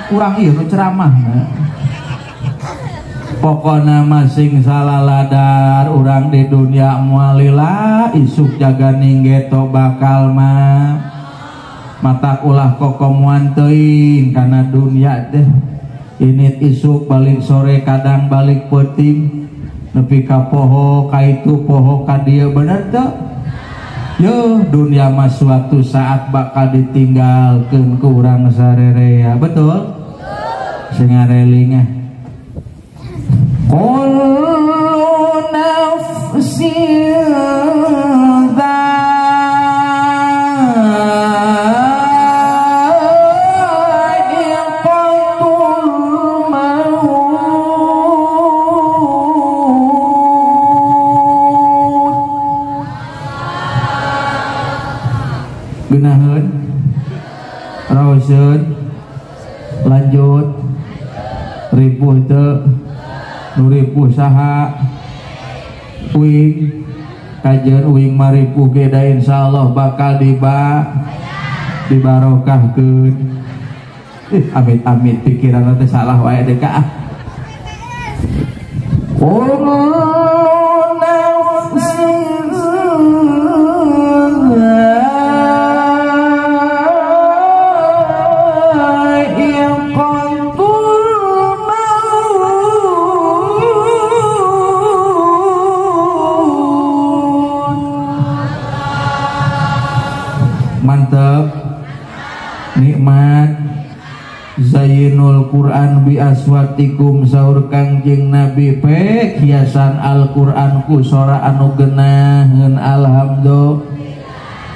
Urang ieu nu ceramah. Pokona masing salah ladar urang di dunia mualila isuk jaga ninggeto bakal mah. Matak ulah kokomuan teuing kana dunia teh. Init isuk balik sore kadang balik peuting nepi ka poho ka itu poho ka dieu bener teu? Yo, dunia mah suatu saat bakal ditinggalkeun ku urang sarerea, betul? Sing ngareling ah. Kullu nafsin dha'iqatul maut. Geunaheun, raoseun, lanjut, ripuh teu, nu ripuh saha, uing, kajeun uing maripuh ge da insyaallah bakal dibarokahkeun. Amit-amit pikiran teh salah wae deh ka ah. Kullu nafsin mantep, nikmat. Zainul Quran bi aswatikum saur Kangjeng Nabi pek hiasan Al-Quran ku sora anu geunaheun. Alhamdulillah.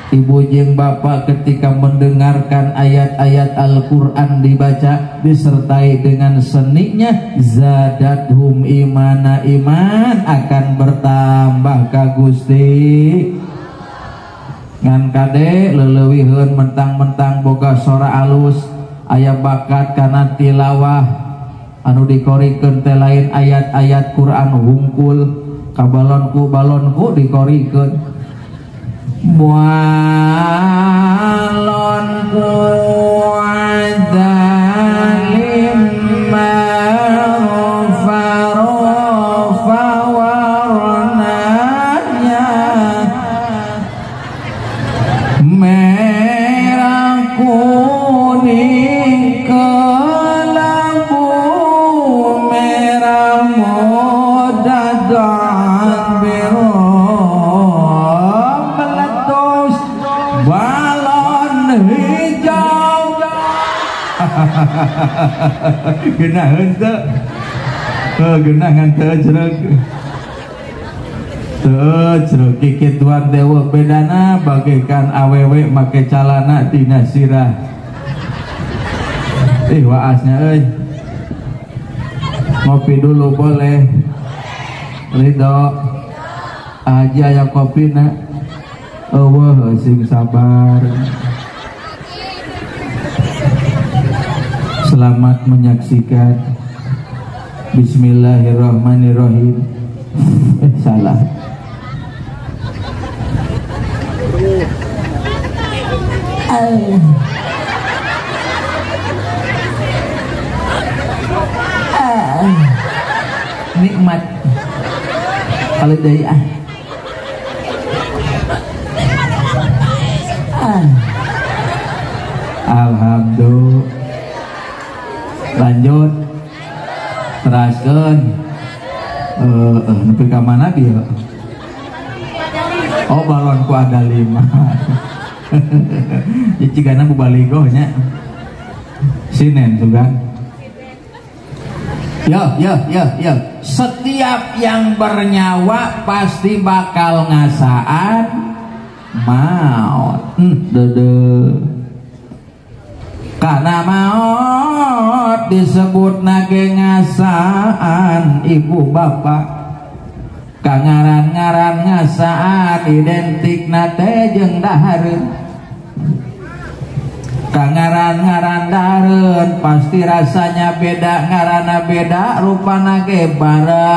Ibu jeung bapak ketika mendengarkan ayat-ayat Al-Quran dibaca disertai dengan seninya, zadathum imana, iman akan bertambah ka Gusti. Ngan kade leleuwiheun mentang-mentang boga sora alus, aya bakat kana tilawah anu dikorikeun teh lain ayat-ayat Quran hungkul, kabalonku balonku dikorikeun. Balonku adalim farofa warnanya Merah kuning kelabu, merah muda dan biru, meletus balon hijau. Genah henteu, genah ngan teu jreg. Teu jreg kikituan dewa bedana bagaikan awewe make calana tina sirah. Waasnya euy. Ngopi dulu boleh. Ridho. Aja aya kopina. Eueuh sing sabar. Selamat menyaksikan. Bismillahirrahmanirrahim. Salah. Nikmat. Kalau dari Alhamdulillah. Lanjut. Teraskeun. Nepi ka mana dia? Oh, balonku ada 5. Ya cigana bubaligoh nya. Sinen sugan. Yo yo yo yo. Setiap yang bernyawa pasti bakal ngasaan maut. Dede. Karena maut disebut nage ngasaan ibu bapak. Kangaran-ngaran ngasaan identik nate jeung dahareun. Kangaran-ngaran dahareun pasti rasanya beda, ngarana beda, rupana ge barareda.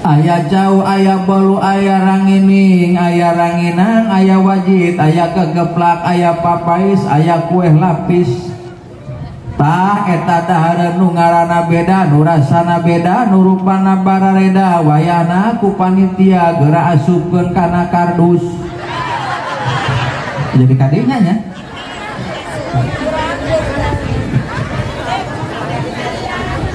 Aya jauh, aya bolu, aya rangining, aya ranginang, aya wajit, aya kegeplak, aya papais, aya kue lapis. Tah eta dahareun nu ngaranna beda, nu rasana beda, nu rupana barareda, wayahna ku panitia geura asupkeun kana kardus. Jadi kadinya nya.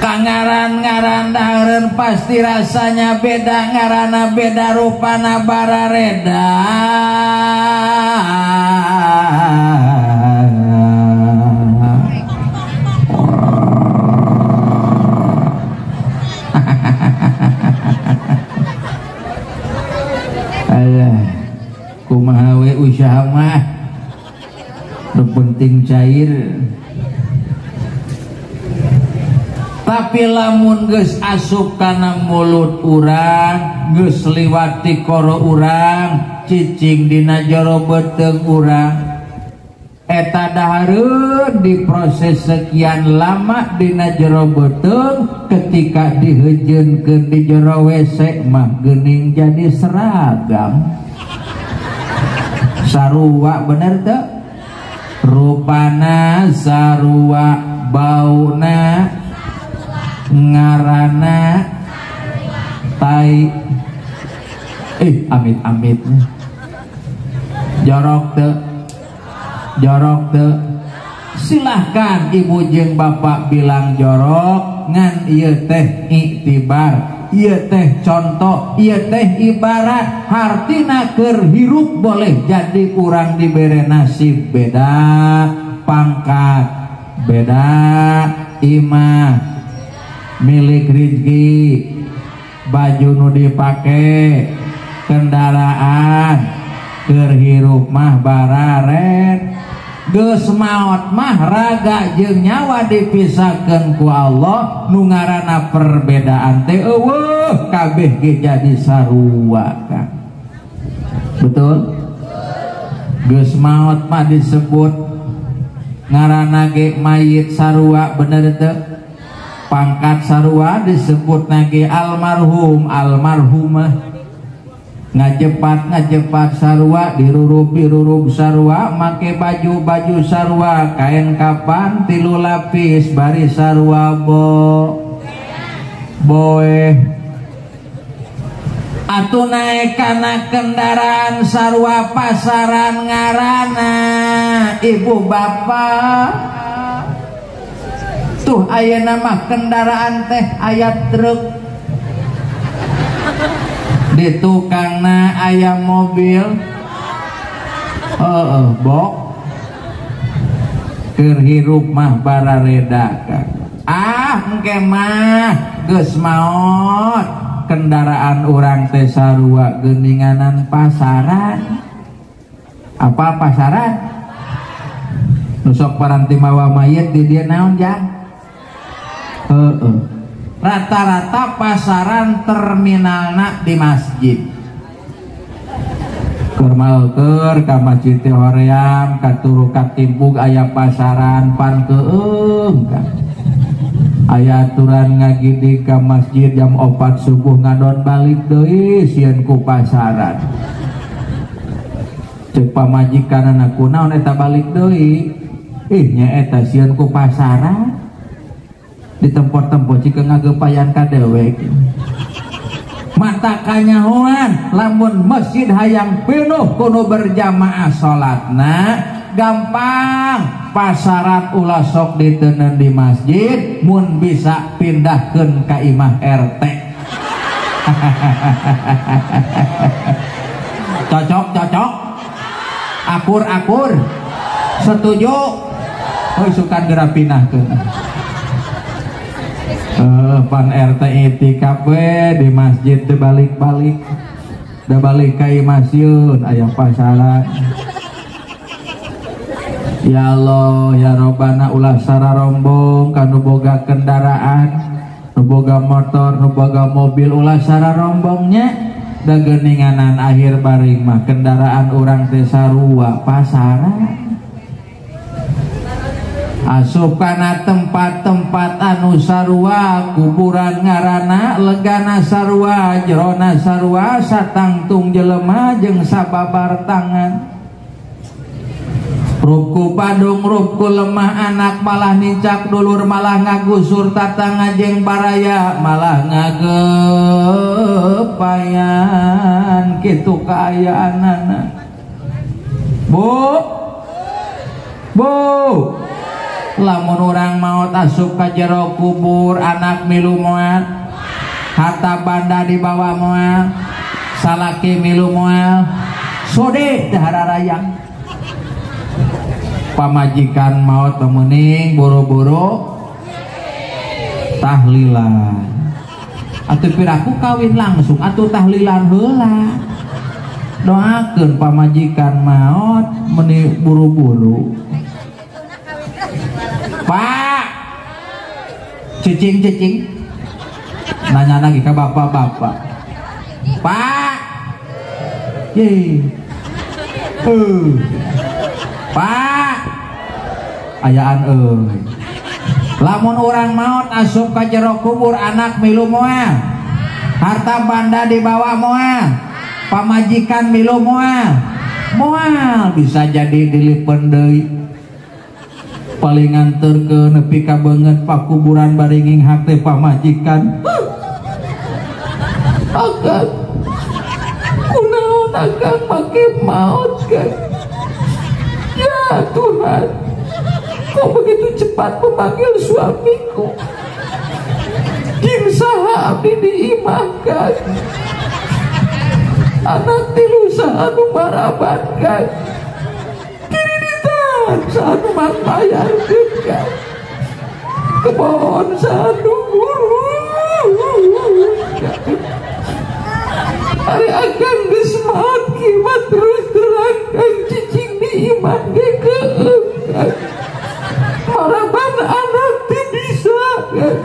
Kangaran-ngaran dahareun pasti rasanya beda, ngarana beda, rupana barareda. Alah, kumaha we usaha mah, nu penting cair. Tapi lamun geus asup kana mulut urang, geus liwat koro urang, cicing dina jero beuteung urang, eta dahareun diproses sekian lama dina jero beuteung, ketika diheujeunkeun di jero WC mah geuning jadi seragam. Sarua bener teu? Rupana sarua, bauna ngarana tai. Amit-amit. Jorok teu? Jorok teu? Silahkan ibu jeung bapak bilang jorok, ngan ieu teh iktibar, ieu teh contoh, ieu teh ibarat. Hartina keur hirup boleh jadi urang dibere nasib beda, pangkat beda, imah milik rizki, baju nu dipake, kendaraan, keur hirup mah bararen. Geus maot mah raga jeung nyawa dipisahkeun ku Allah, nu ngaranna perbedaan teh eueuh, kabeh ge jadi sarua kan. Betul? Geus maot mah disebut ngaranna ge mayit sarua, bener teu? Pangkat sarua disebut nage almarhum, almarhumah. Ngajepat ngajepat sarua, dirurub dirurub sarua, make baju baju sarua, kain kapan 3 lapis bari sarua bo boe. Atuh naek kana kendaraan sarua pasaran ngarana ibu bapak. Tuh ayeuna mah kendaraan teh aya truk, di tukangna aya mobil, heeh bok. Keur hirup mah barareda kan. Ah engke mah geus maot kendaraan urang teh sarua geuninganan pasaran. Apa pasaran? Nu sok paranti mawa mayit di dieu naon jang? Heeh. Rata-rata pasaran terminalna di masjid. Keur maleukeun ka masjid teh hoream katuru katimpug aya pasaran pan keueung kan. Aya aturan ngagidig ka masjid jam 4 subuh ngadon balik deui sieun ku pasaran. Ceuk pamajikanana kunaon eta balik deui? Ih nya eta sieun ku pasaran. Ditempor-tempor cikeun ngagepayan ka dewek. Mata kanyahoan lamun masjid hayang pinuh kudu berjamaah salatna gampang. Pasaran ulah sok diteundeun di masjid, mun bisa pindahkeun ka imah RT. Cocok cocok, akur akur, setuju. Oh sukan geura pindahkeun. Pan RT itikaf we di masjid teu balik-balik, da balik ka imah sieun aya pasaran. Ya Allah ya Robbana ulah sararombong ka nu boga kendaraan, nu boga motor, nu boga mobil ulah sararombongnya. Da geuninganan akhir baring mah kendaraan urang teh sarua pasaran. Asup kana tempat-tempat anu sarua, kuburan ngaranna legana sarua, jerona sarua, satangtung jelema jeung sababar tangan. Rupku padung, rupku lemah anak malah nincak dulur malah ngagusur tatangga jeung baraya malah ngagepayan kitu kaayaanana. Bu, bu, lamun urang maot asup ka jero kubur anak milu moal, harta banda dibawa moal, salaki milu moal, sode teh hararayang. Pamajikan maot temening boro-boro tahlilan. Atuh piraku kawin langsung atuh tahlilan heula. Doakeun pamajikan maot meni buru-buru. Pak, cicing-cicing nanya lagi ke bapak-bapak. Pak, ye, Pak, ayaan euy. Lamun urang maot asup ka jero kubur anak milu moal, harta banda dibawa moal, pamajikan milu moal, moal bisa jadi dilipen deui. Paling nganterkeun nepi ka beungeut pakuburan baringing hak teh pamajikan. Akang, kunaon akang make maot kan? Ya Tuhan, kok begitu cepat memanggil suamiku? Jin saha abdi diimahkan, anak tilu saha nu marabankan, kirinitan saha nu mangbayarkeun kan, kebon saha nu ngurus. Ari akang geus maot kieu mah terus terang kang cicing di imah ge keueung kan. Maraban anak teu bisa kan,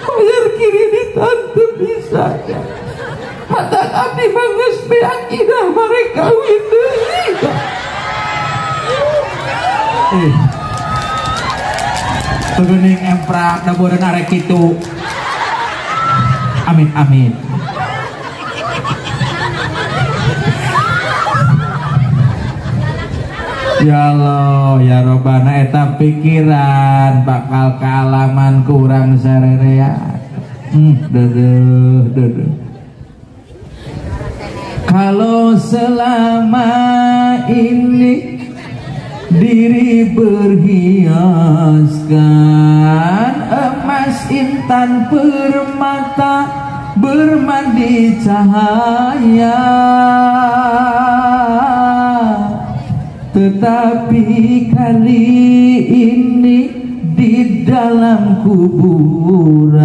bayar kirinitan teu bisa kan. Matak abdi mah geus beak idah barek kawin deui. Teu geuning emprak da beureun arek kitu. Amin amin. Ya Allah ya Robbana eta pikiran bakal kaalaman kurang sarerea. Dedeh dedeh. Kalau selama ini diri berhiaskan emas intan permata bermandi cahaya, tetapi kali ini di dalam kuburan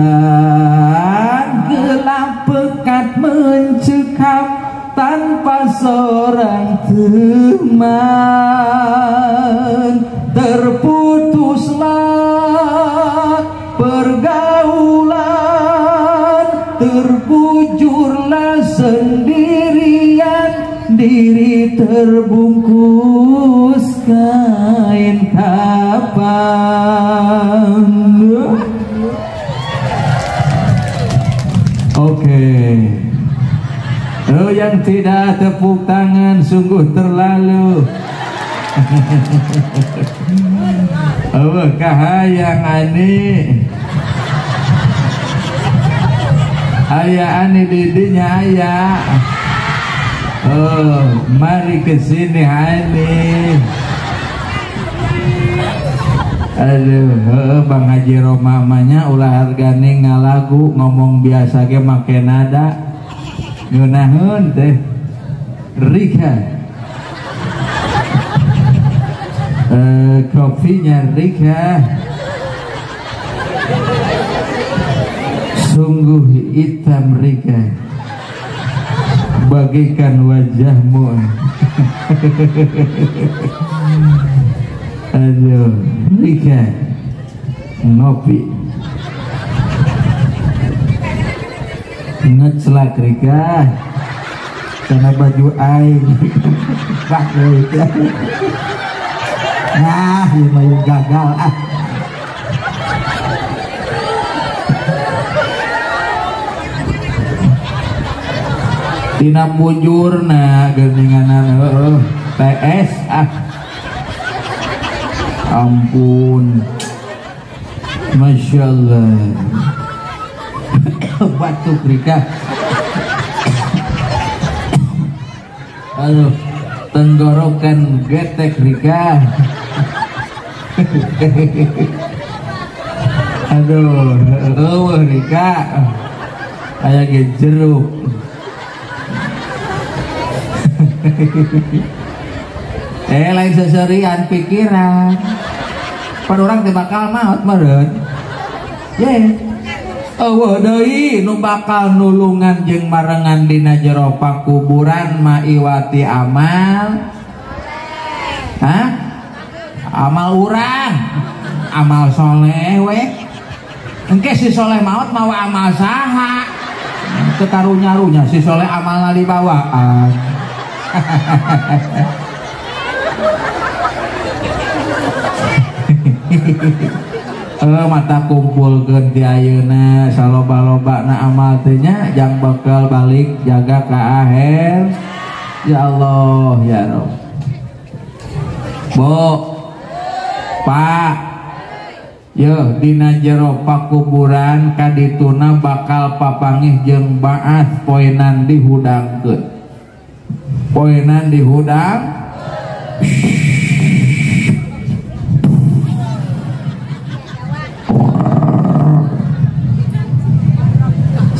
gelap pekat mencekam tanpa seorang teman. Terputuslah pergaulan, terbujurlah sendirian, diri terbungkus kain kapan. Oke. Oh, yang tidak tepuk tangan sungguh terlalu. Oh, kahayang ani. Aya ani didinya aya. Oh, mari ke sini ani. Aduh, Bang Haji Roma mamanya ulah hargane ngalagu ngomong biasa ge make nada. Ngeunaheun teh Rika. Kopinya Rika sungguh hitam Rika, bagikan wajahmu. Aduh, Rika ngopi ngecelak Rika karena baju aing. Bah, nah, lumayan gagal ah. Tina bujurna geuninganan heueuh TS ah. Ampun. Masya Allah. Batuk Rika. Aduh, tenggorokan getek Rika. Aduh, eueuh Rika. Aya ge jeruk. Lain seserian pikiran. Pan urang teh bakal maot meureun. Ye. Eueuh deui nu bakal nulungan jeung marengan dina jero pakuburan maiwati amal. Hah? Amal urang, amal soleh we. Engke si soleh maot mawa amal saha? Teu karunya-runya si soleh amalna dibawaan. Mata kumpulkeun ti ayeuna saloba-lobana amal teh nya jang bakal balik jaga ka akhir. Ya Allah ya Rabb. Bo, Pak, yo dina jero pakuburan kadituna bakal papangih jeung baas poenan dihudangkeun. Poenan dihudang.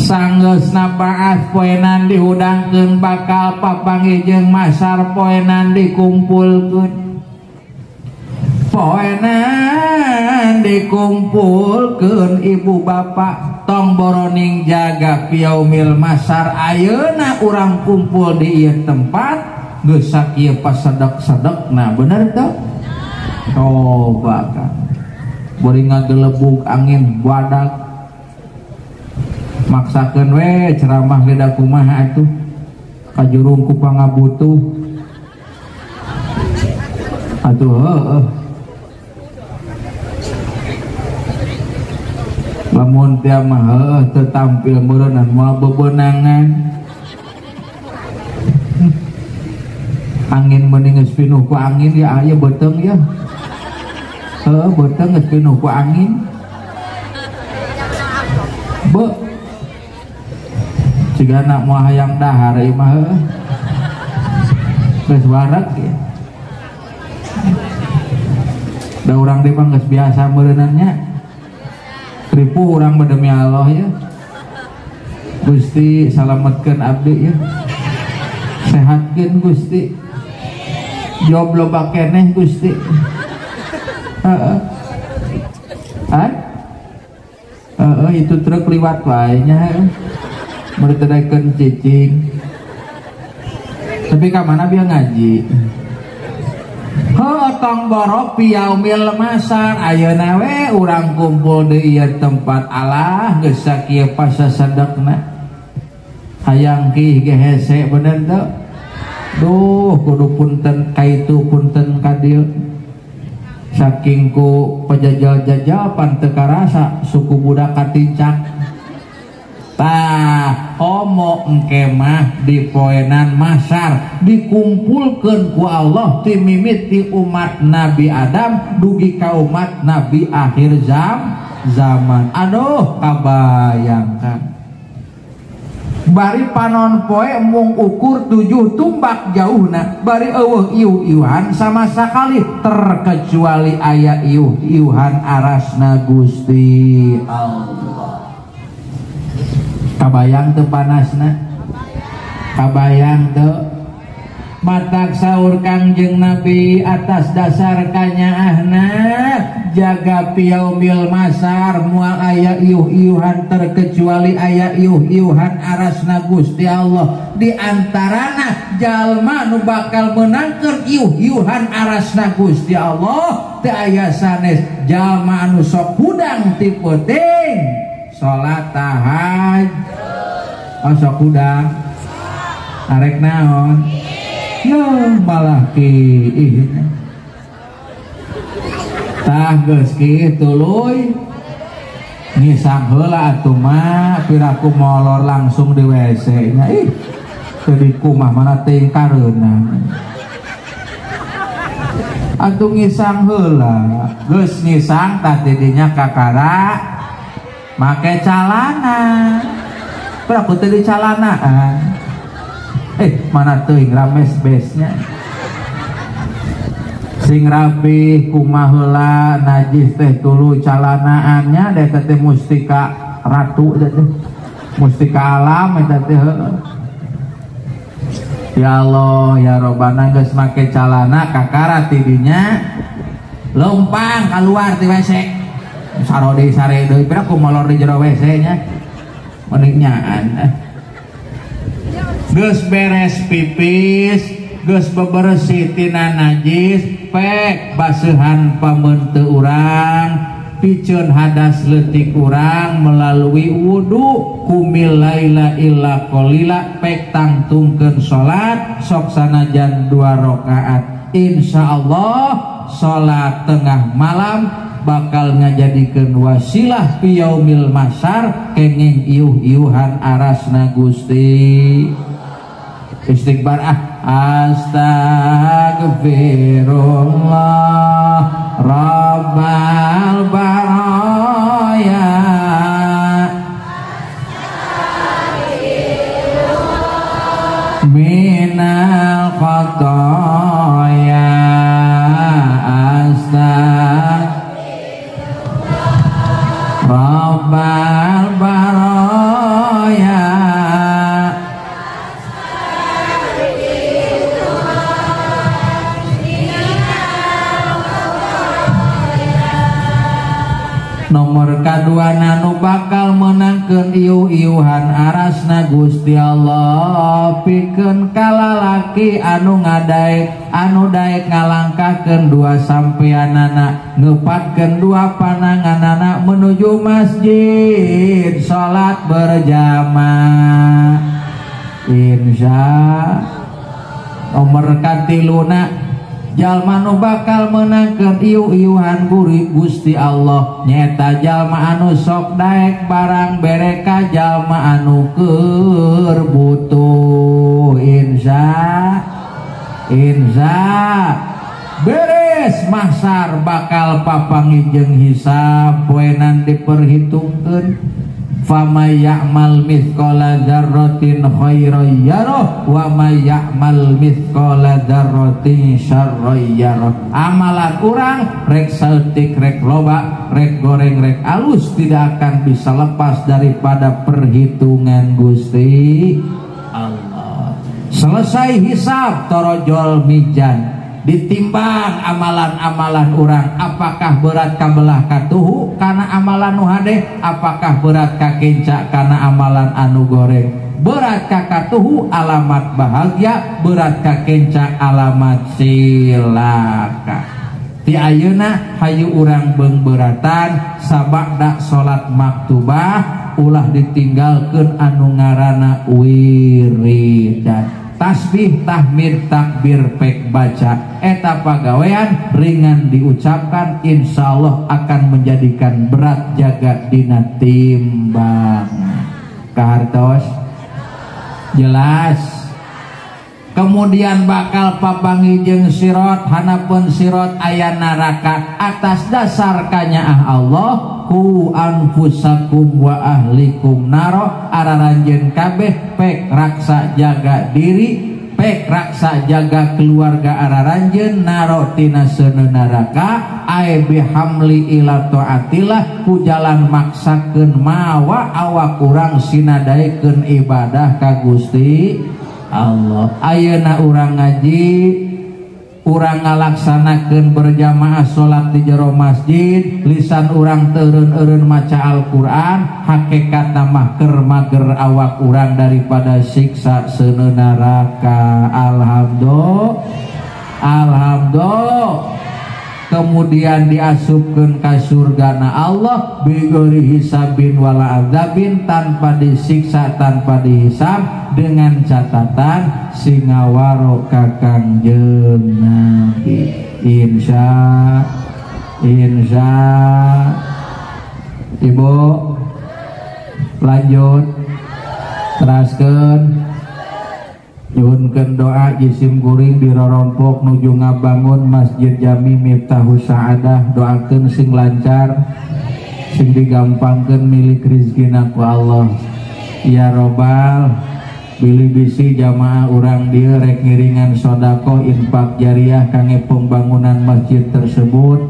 Sanggeusna baas poenan dihudangkeun bakal papanggih jeung masar poenan dikumpulkeun. Poenan dikumpulkeun ibu bapak tong boroning jaga piaumil masar ayeuna urang kumpul di ieu tempat geus sakieu pasedek-sedekna bener teu? Coba kan bari ngagelebug angin badak maksakeun we ceramah ge da kumaha atuh kajurung ku pangabutuh atuh heueuh. Lamun teh mah heueuh teu tampil meureunnan moal bebenangan. Angin meuning geus pinuh ku angin ya aya beuteung ya. Heueuh beuteung geus pinuh ku angin. Be cigana moal hayang dahar ieu mah heueuh. Geus wareg ya. Da urang teh mah geus biasa meureunannya. Ripuh urang mah demi Allah ya. Gusti salametkeun abdi ya. Sehatkeun Gusti. Job loba keneh Gusti. Heeh. Heeh. Heeh, itu truk liwat wae nya. Meureun cicing. Tapi ka mana bieu ngaji? Heuh tong borok piyaumil masar ayeuna we urang kumpul di ieu tempat Allah geus sakieu pasasadekna. Hayang ki ge hese bener teu? Duh kudu punten kaitu punten ka dieu. Saking ku pejajal-jajal pan teu karasa suku budak katincak. Tah homo engke mah di poenan masar dikumpulkeun ku Allah ti mimiti umat Nabi Adam dugi ka umat Nabi akhir zaman. Aduh kabayangkan. Bari panon poe mung ukur 7 tumbak jauhna, bari eueuh iuh-iuhan sama sakali terkecuali aya iuh-iuhan arasna Gusti Allah. Kabayang teu panasna? Kabayang teu? Matak saur Kangjeng Nabi atas dasar kanyaahna jaga piyaumil masar moal aya iuh-iuhan terkecuali aya iuh-iuhan arasna Gusti Allah. Di antarana jalma nu bakal meunangkeun iuh-iuhan arasna Gusti Allah teu aya sanes jalma anu sok hudang ti peuting salat tahajud. Oh sok hudang arek naon? Yo malah ki tah geus ki tuluy ngisang heula atuh mah piraku molor langsung di WC nya ih teu dikumah mana teuing kareuna atuh ngisang heula geus ngisang tah didinya kakara make calana piraku teu di calanaan. Mana teuing rames besnya sing rapih kumaha heula najis teh tuluy calanaannya da eta teh mustika ratu eta teh mustika alam eta teh. Ya Allah ya Robbana geus make calana kakara tidinya leumpang kaluar ti WC sarode sare deui pira ku molor di jero WC nya mending nyaan. Geus beres pipis, geus bebersih tina najis, pek baseuhan pameuteu urang, piceun hadas leutik urang melalui wudu, kumil laila illa qalila, pek tangtungkeun salat sok sanajan 2 rakaat. Insyaallah salat tengah malam bakal ngajadikeun wasilah piyaumil masar kenging iuh-iuhan arasna Gusti. Istighfar ah astagfirullah rabbal baraya minal khotoya astagfirullah rabbal baraya. Nomor kaduana nu bakal menangkeun iuh-iuhan arasna Gusti Allah pikeun kalalaki anu ngadaek anu daek ngalangkahkeun dua sampeanana ngepatkeun dua pananganana menuju masjid salat berjamaah insya. Nomor katiluna jalma nu bakal menangkeun iuh-iuhan guri Gusti Allah nyeta jalma anu sok daek barang bere ka jalma anu keur butuh insya insya. Beres mahsar bakal papanggih jeung hisab poenan diperhitungkeun. Famay ya'mal mithqala dzarratin khairan yarah wa may ya'mal mithqala dzarratin syarran yarah. Amalan urang rek saeutik rek loba rek goreng rek alus tidak akan bisa lepas daripada perhitungan Gusti Allah. Selesai hisab torojol mijan, ditimbang amalan-amalan urang, apakah berat kabelah katuhu karena amalan nu hade, apakah berat kakenca karena amalan anu goreng. Berat kakatuhu alamat bahagia, berat kakenca alamat cilaka. Ti ayeuna hayu urang beungbeuratan sabada salat maktubah ulah ditinggalkeun anu ngaranna wiridan. Tasbih, tahmid, takbir, pek baca eta pagawean ringan diucapkan, insya Allah akan menjadikan berat jaga dina timbang. Kahartos jelas. Kemudian bakal papanggih jeung sirot, hanapeun sirot aya neraka atas dasar kanyaah Allah. Ku anfusakum wa ahlikum naro, araranjeun kabeh pek raksa jaga diri, pek raksa jaga keluarga araranjeun naro tina seuneu neraka. Ae bihamli ila taatillah, ku jalan maksakeun mawa awak urang sinadaekeun ibadah ka Gusti Allah. Ayeuna urang ngaji, urang ngalaksanakeun berjamaah salat di jero masjid, lisan urang teureun-eureun maca Al-Qur'an, hakikatna mah keur mager awak urang daripada siksa seuneu neraka. Alhamdulillah. Alhamdulillah. Kemudian diasupkeun ka surgana Allah bigori hisabin wala azabin, tanpa disiksa tanpa dihisab, dengan catatan singawaro ka Kangjeng Nabi. Insya insya. Ibu lanjut teraskeun. Nyuhunkeun doa jisim kuring dirorompok nuju ngabangun Masjid Jami Miftahus Sa'adah, doakeun sing lancar, sing digampangkeun milik rizkina ku Allah. Ya robbal bilih bisi jamaah urang dieu rek ngiringan sedekah infak jariah kangge pembangunan masjid tersebut,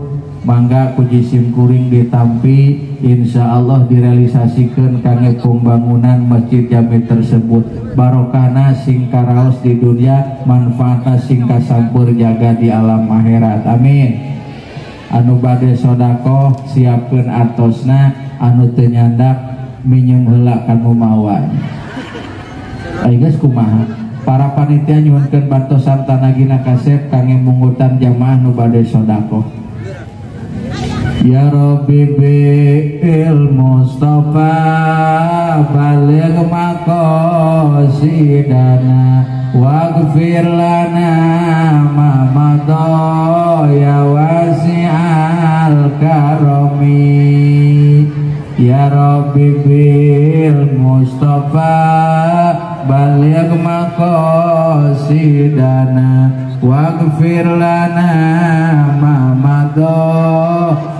mangga ku jisim kuring ditampi, insya Allah direalisasikan kangge pembangunan masjid jami tersebut. Barokahna sing karaos di dunia, manfaatna sing kasampur jaga di alam akhirat. Amin. Anu bade sodakoh siapkeun artosna, anu teu nyandak minjem heula kanu mawa. Ayo geus kumaha? Para panitia nyuhunkeun bantosan tanagina kasep kangge mungutan jamaah nu bade sodakoh. Ya Rabbi bil Mustafa baligh maqasidana waghfir lana ma madha ya wasi'al karami. Ya Rabbi bil Mustafa baligh maqasidana waghfir lana ma madha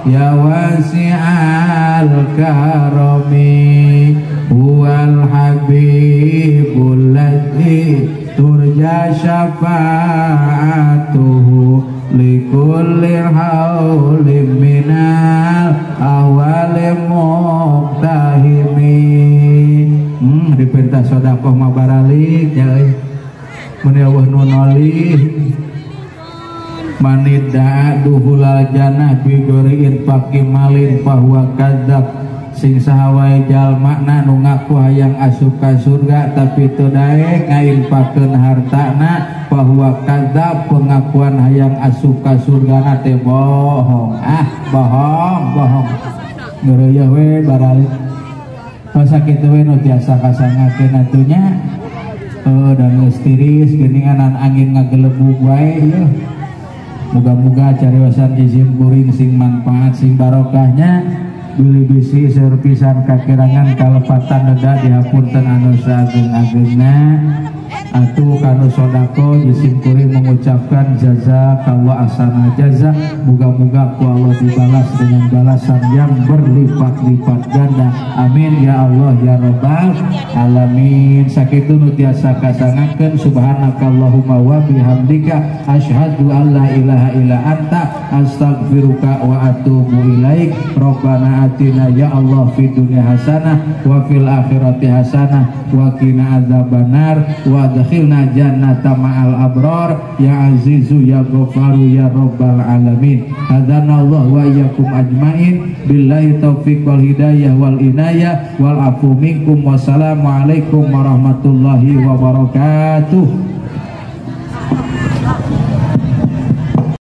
ya wasi'al karami. Huwal habibul ladzi turja syafa'atuhu likulli haulin minal ahwali muqtahimi. Diperintah sedekah mah baralik ya euy. Mun eueuh nu nolih manida duhulal jannah bigori infaqi malin fahuwa kadzab. Sing saha wae jalmana nu ngaku hayang asup ka surga tapi teu daek ngainfakeun hartana fahuwa kadzab, pengakuan hayang asup ka surgana teh bohong. Ah, bohong, bohong. Ngeureuyeuh we baralik. Masa kitu we nu tiasa kasangakeun atuh nya. Oh, dan geus tiris geuningan angin ngagelebug wae ieu. Moga-moga cariwasan izin kuring sing manfaat sing barokahnya. Bilih bisi seueur pisan kakirangan kalepatan neda dihapunten anu sagung-agungna. Atuh kanu sodako jisim kuring mengucapkan jazakallah asana jaza, muga-muga ku Allah dibalas dengan balasan yang berlipat-lipat ganda. Amin ya Allah ya Rabbal alamin. Sakitu nu tiasa kasangakeun, subhanakallahumma wa bihamdika asyhadu an la ilaha illa anta astaghfiruka wa atubu ilaik. Rabbana atina ya Allah fid dunya hasanah wa fil akhirati hasanah wa qina adzabannar wa adkhilna jannata ma'al abrar ya azizu ya ghafaru ya rabbal alamin. Hadanallahu wa iyyakum ajmain, billahi taufiq wal hidayah wal inayah wal afu minkum. Wassalamualaikum warahmatullahi wabarakatuh.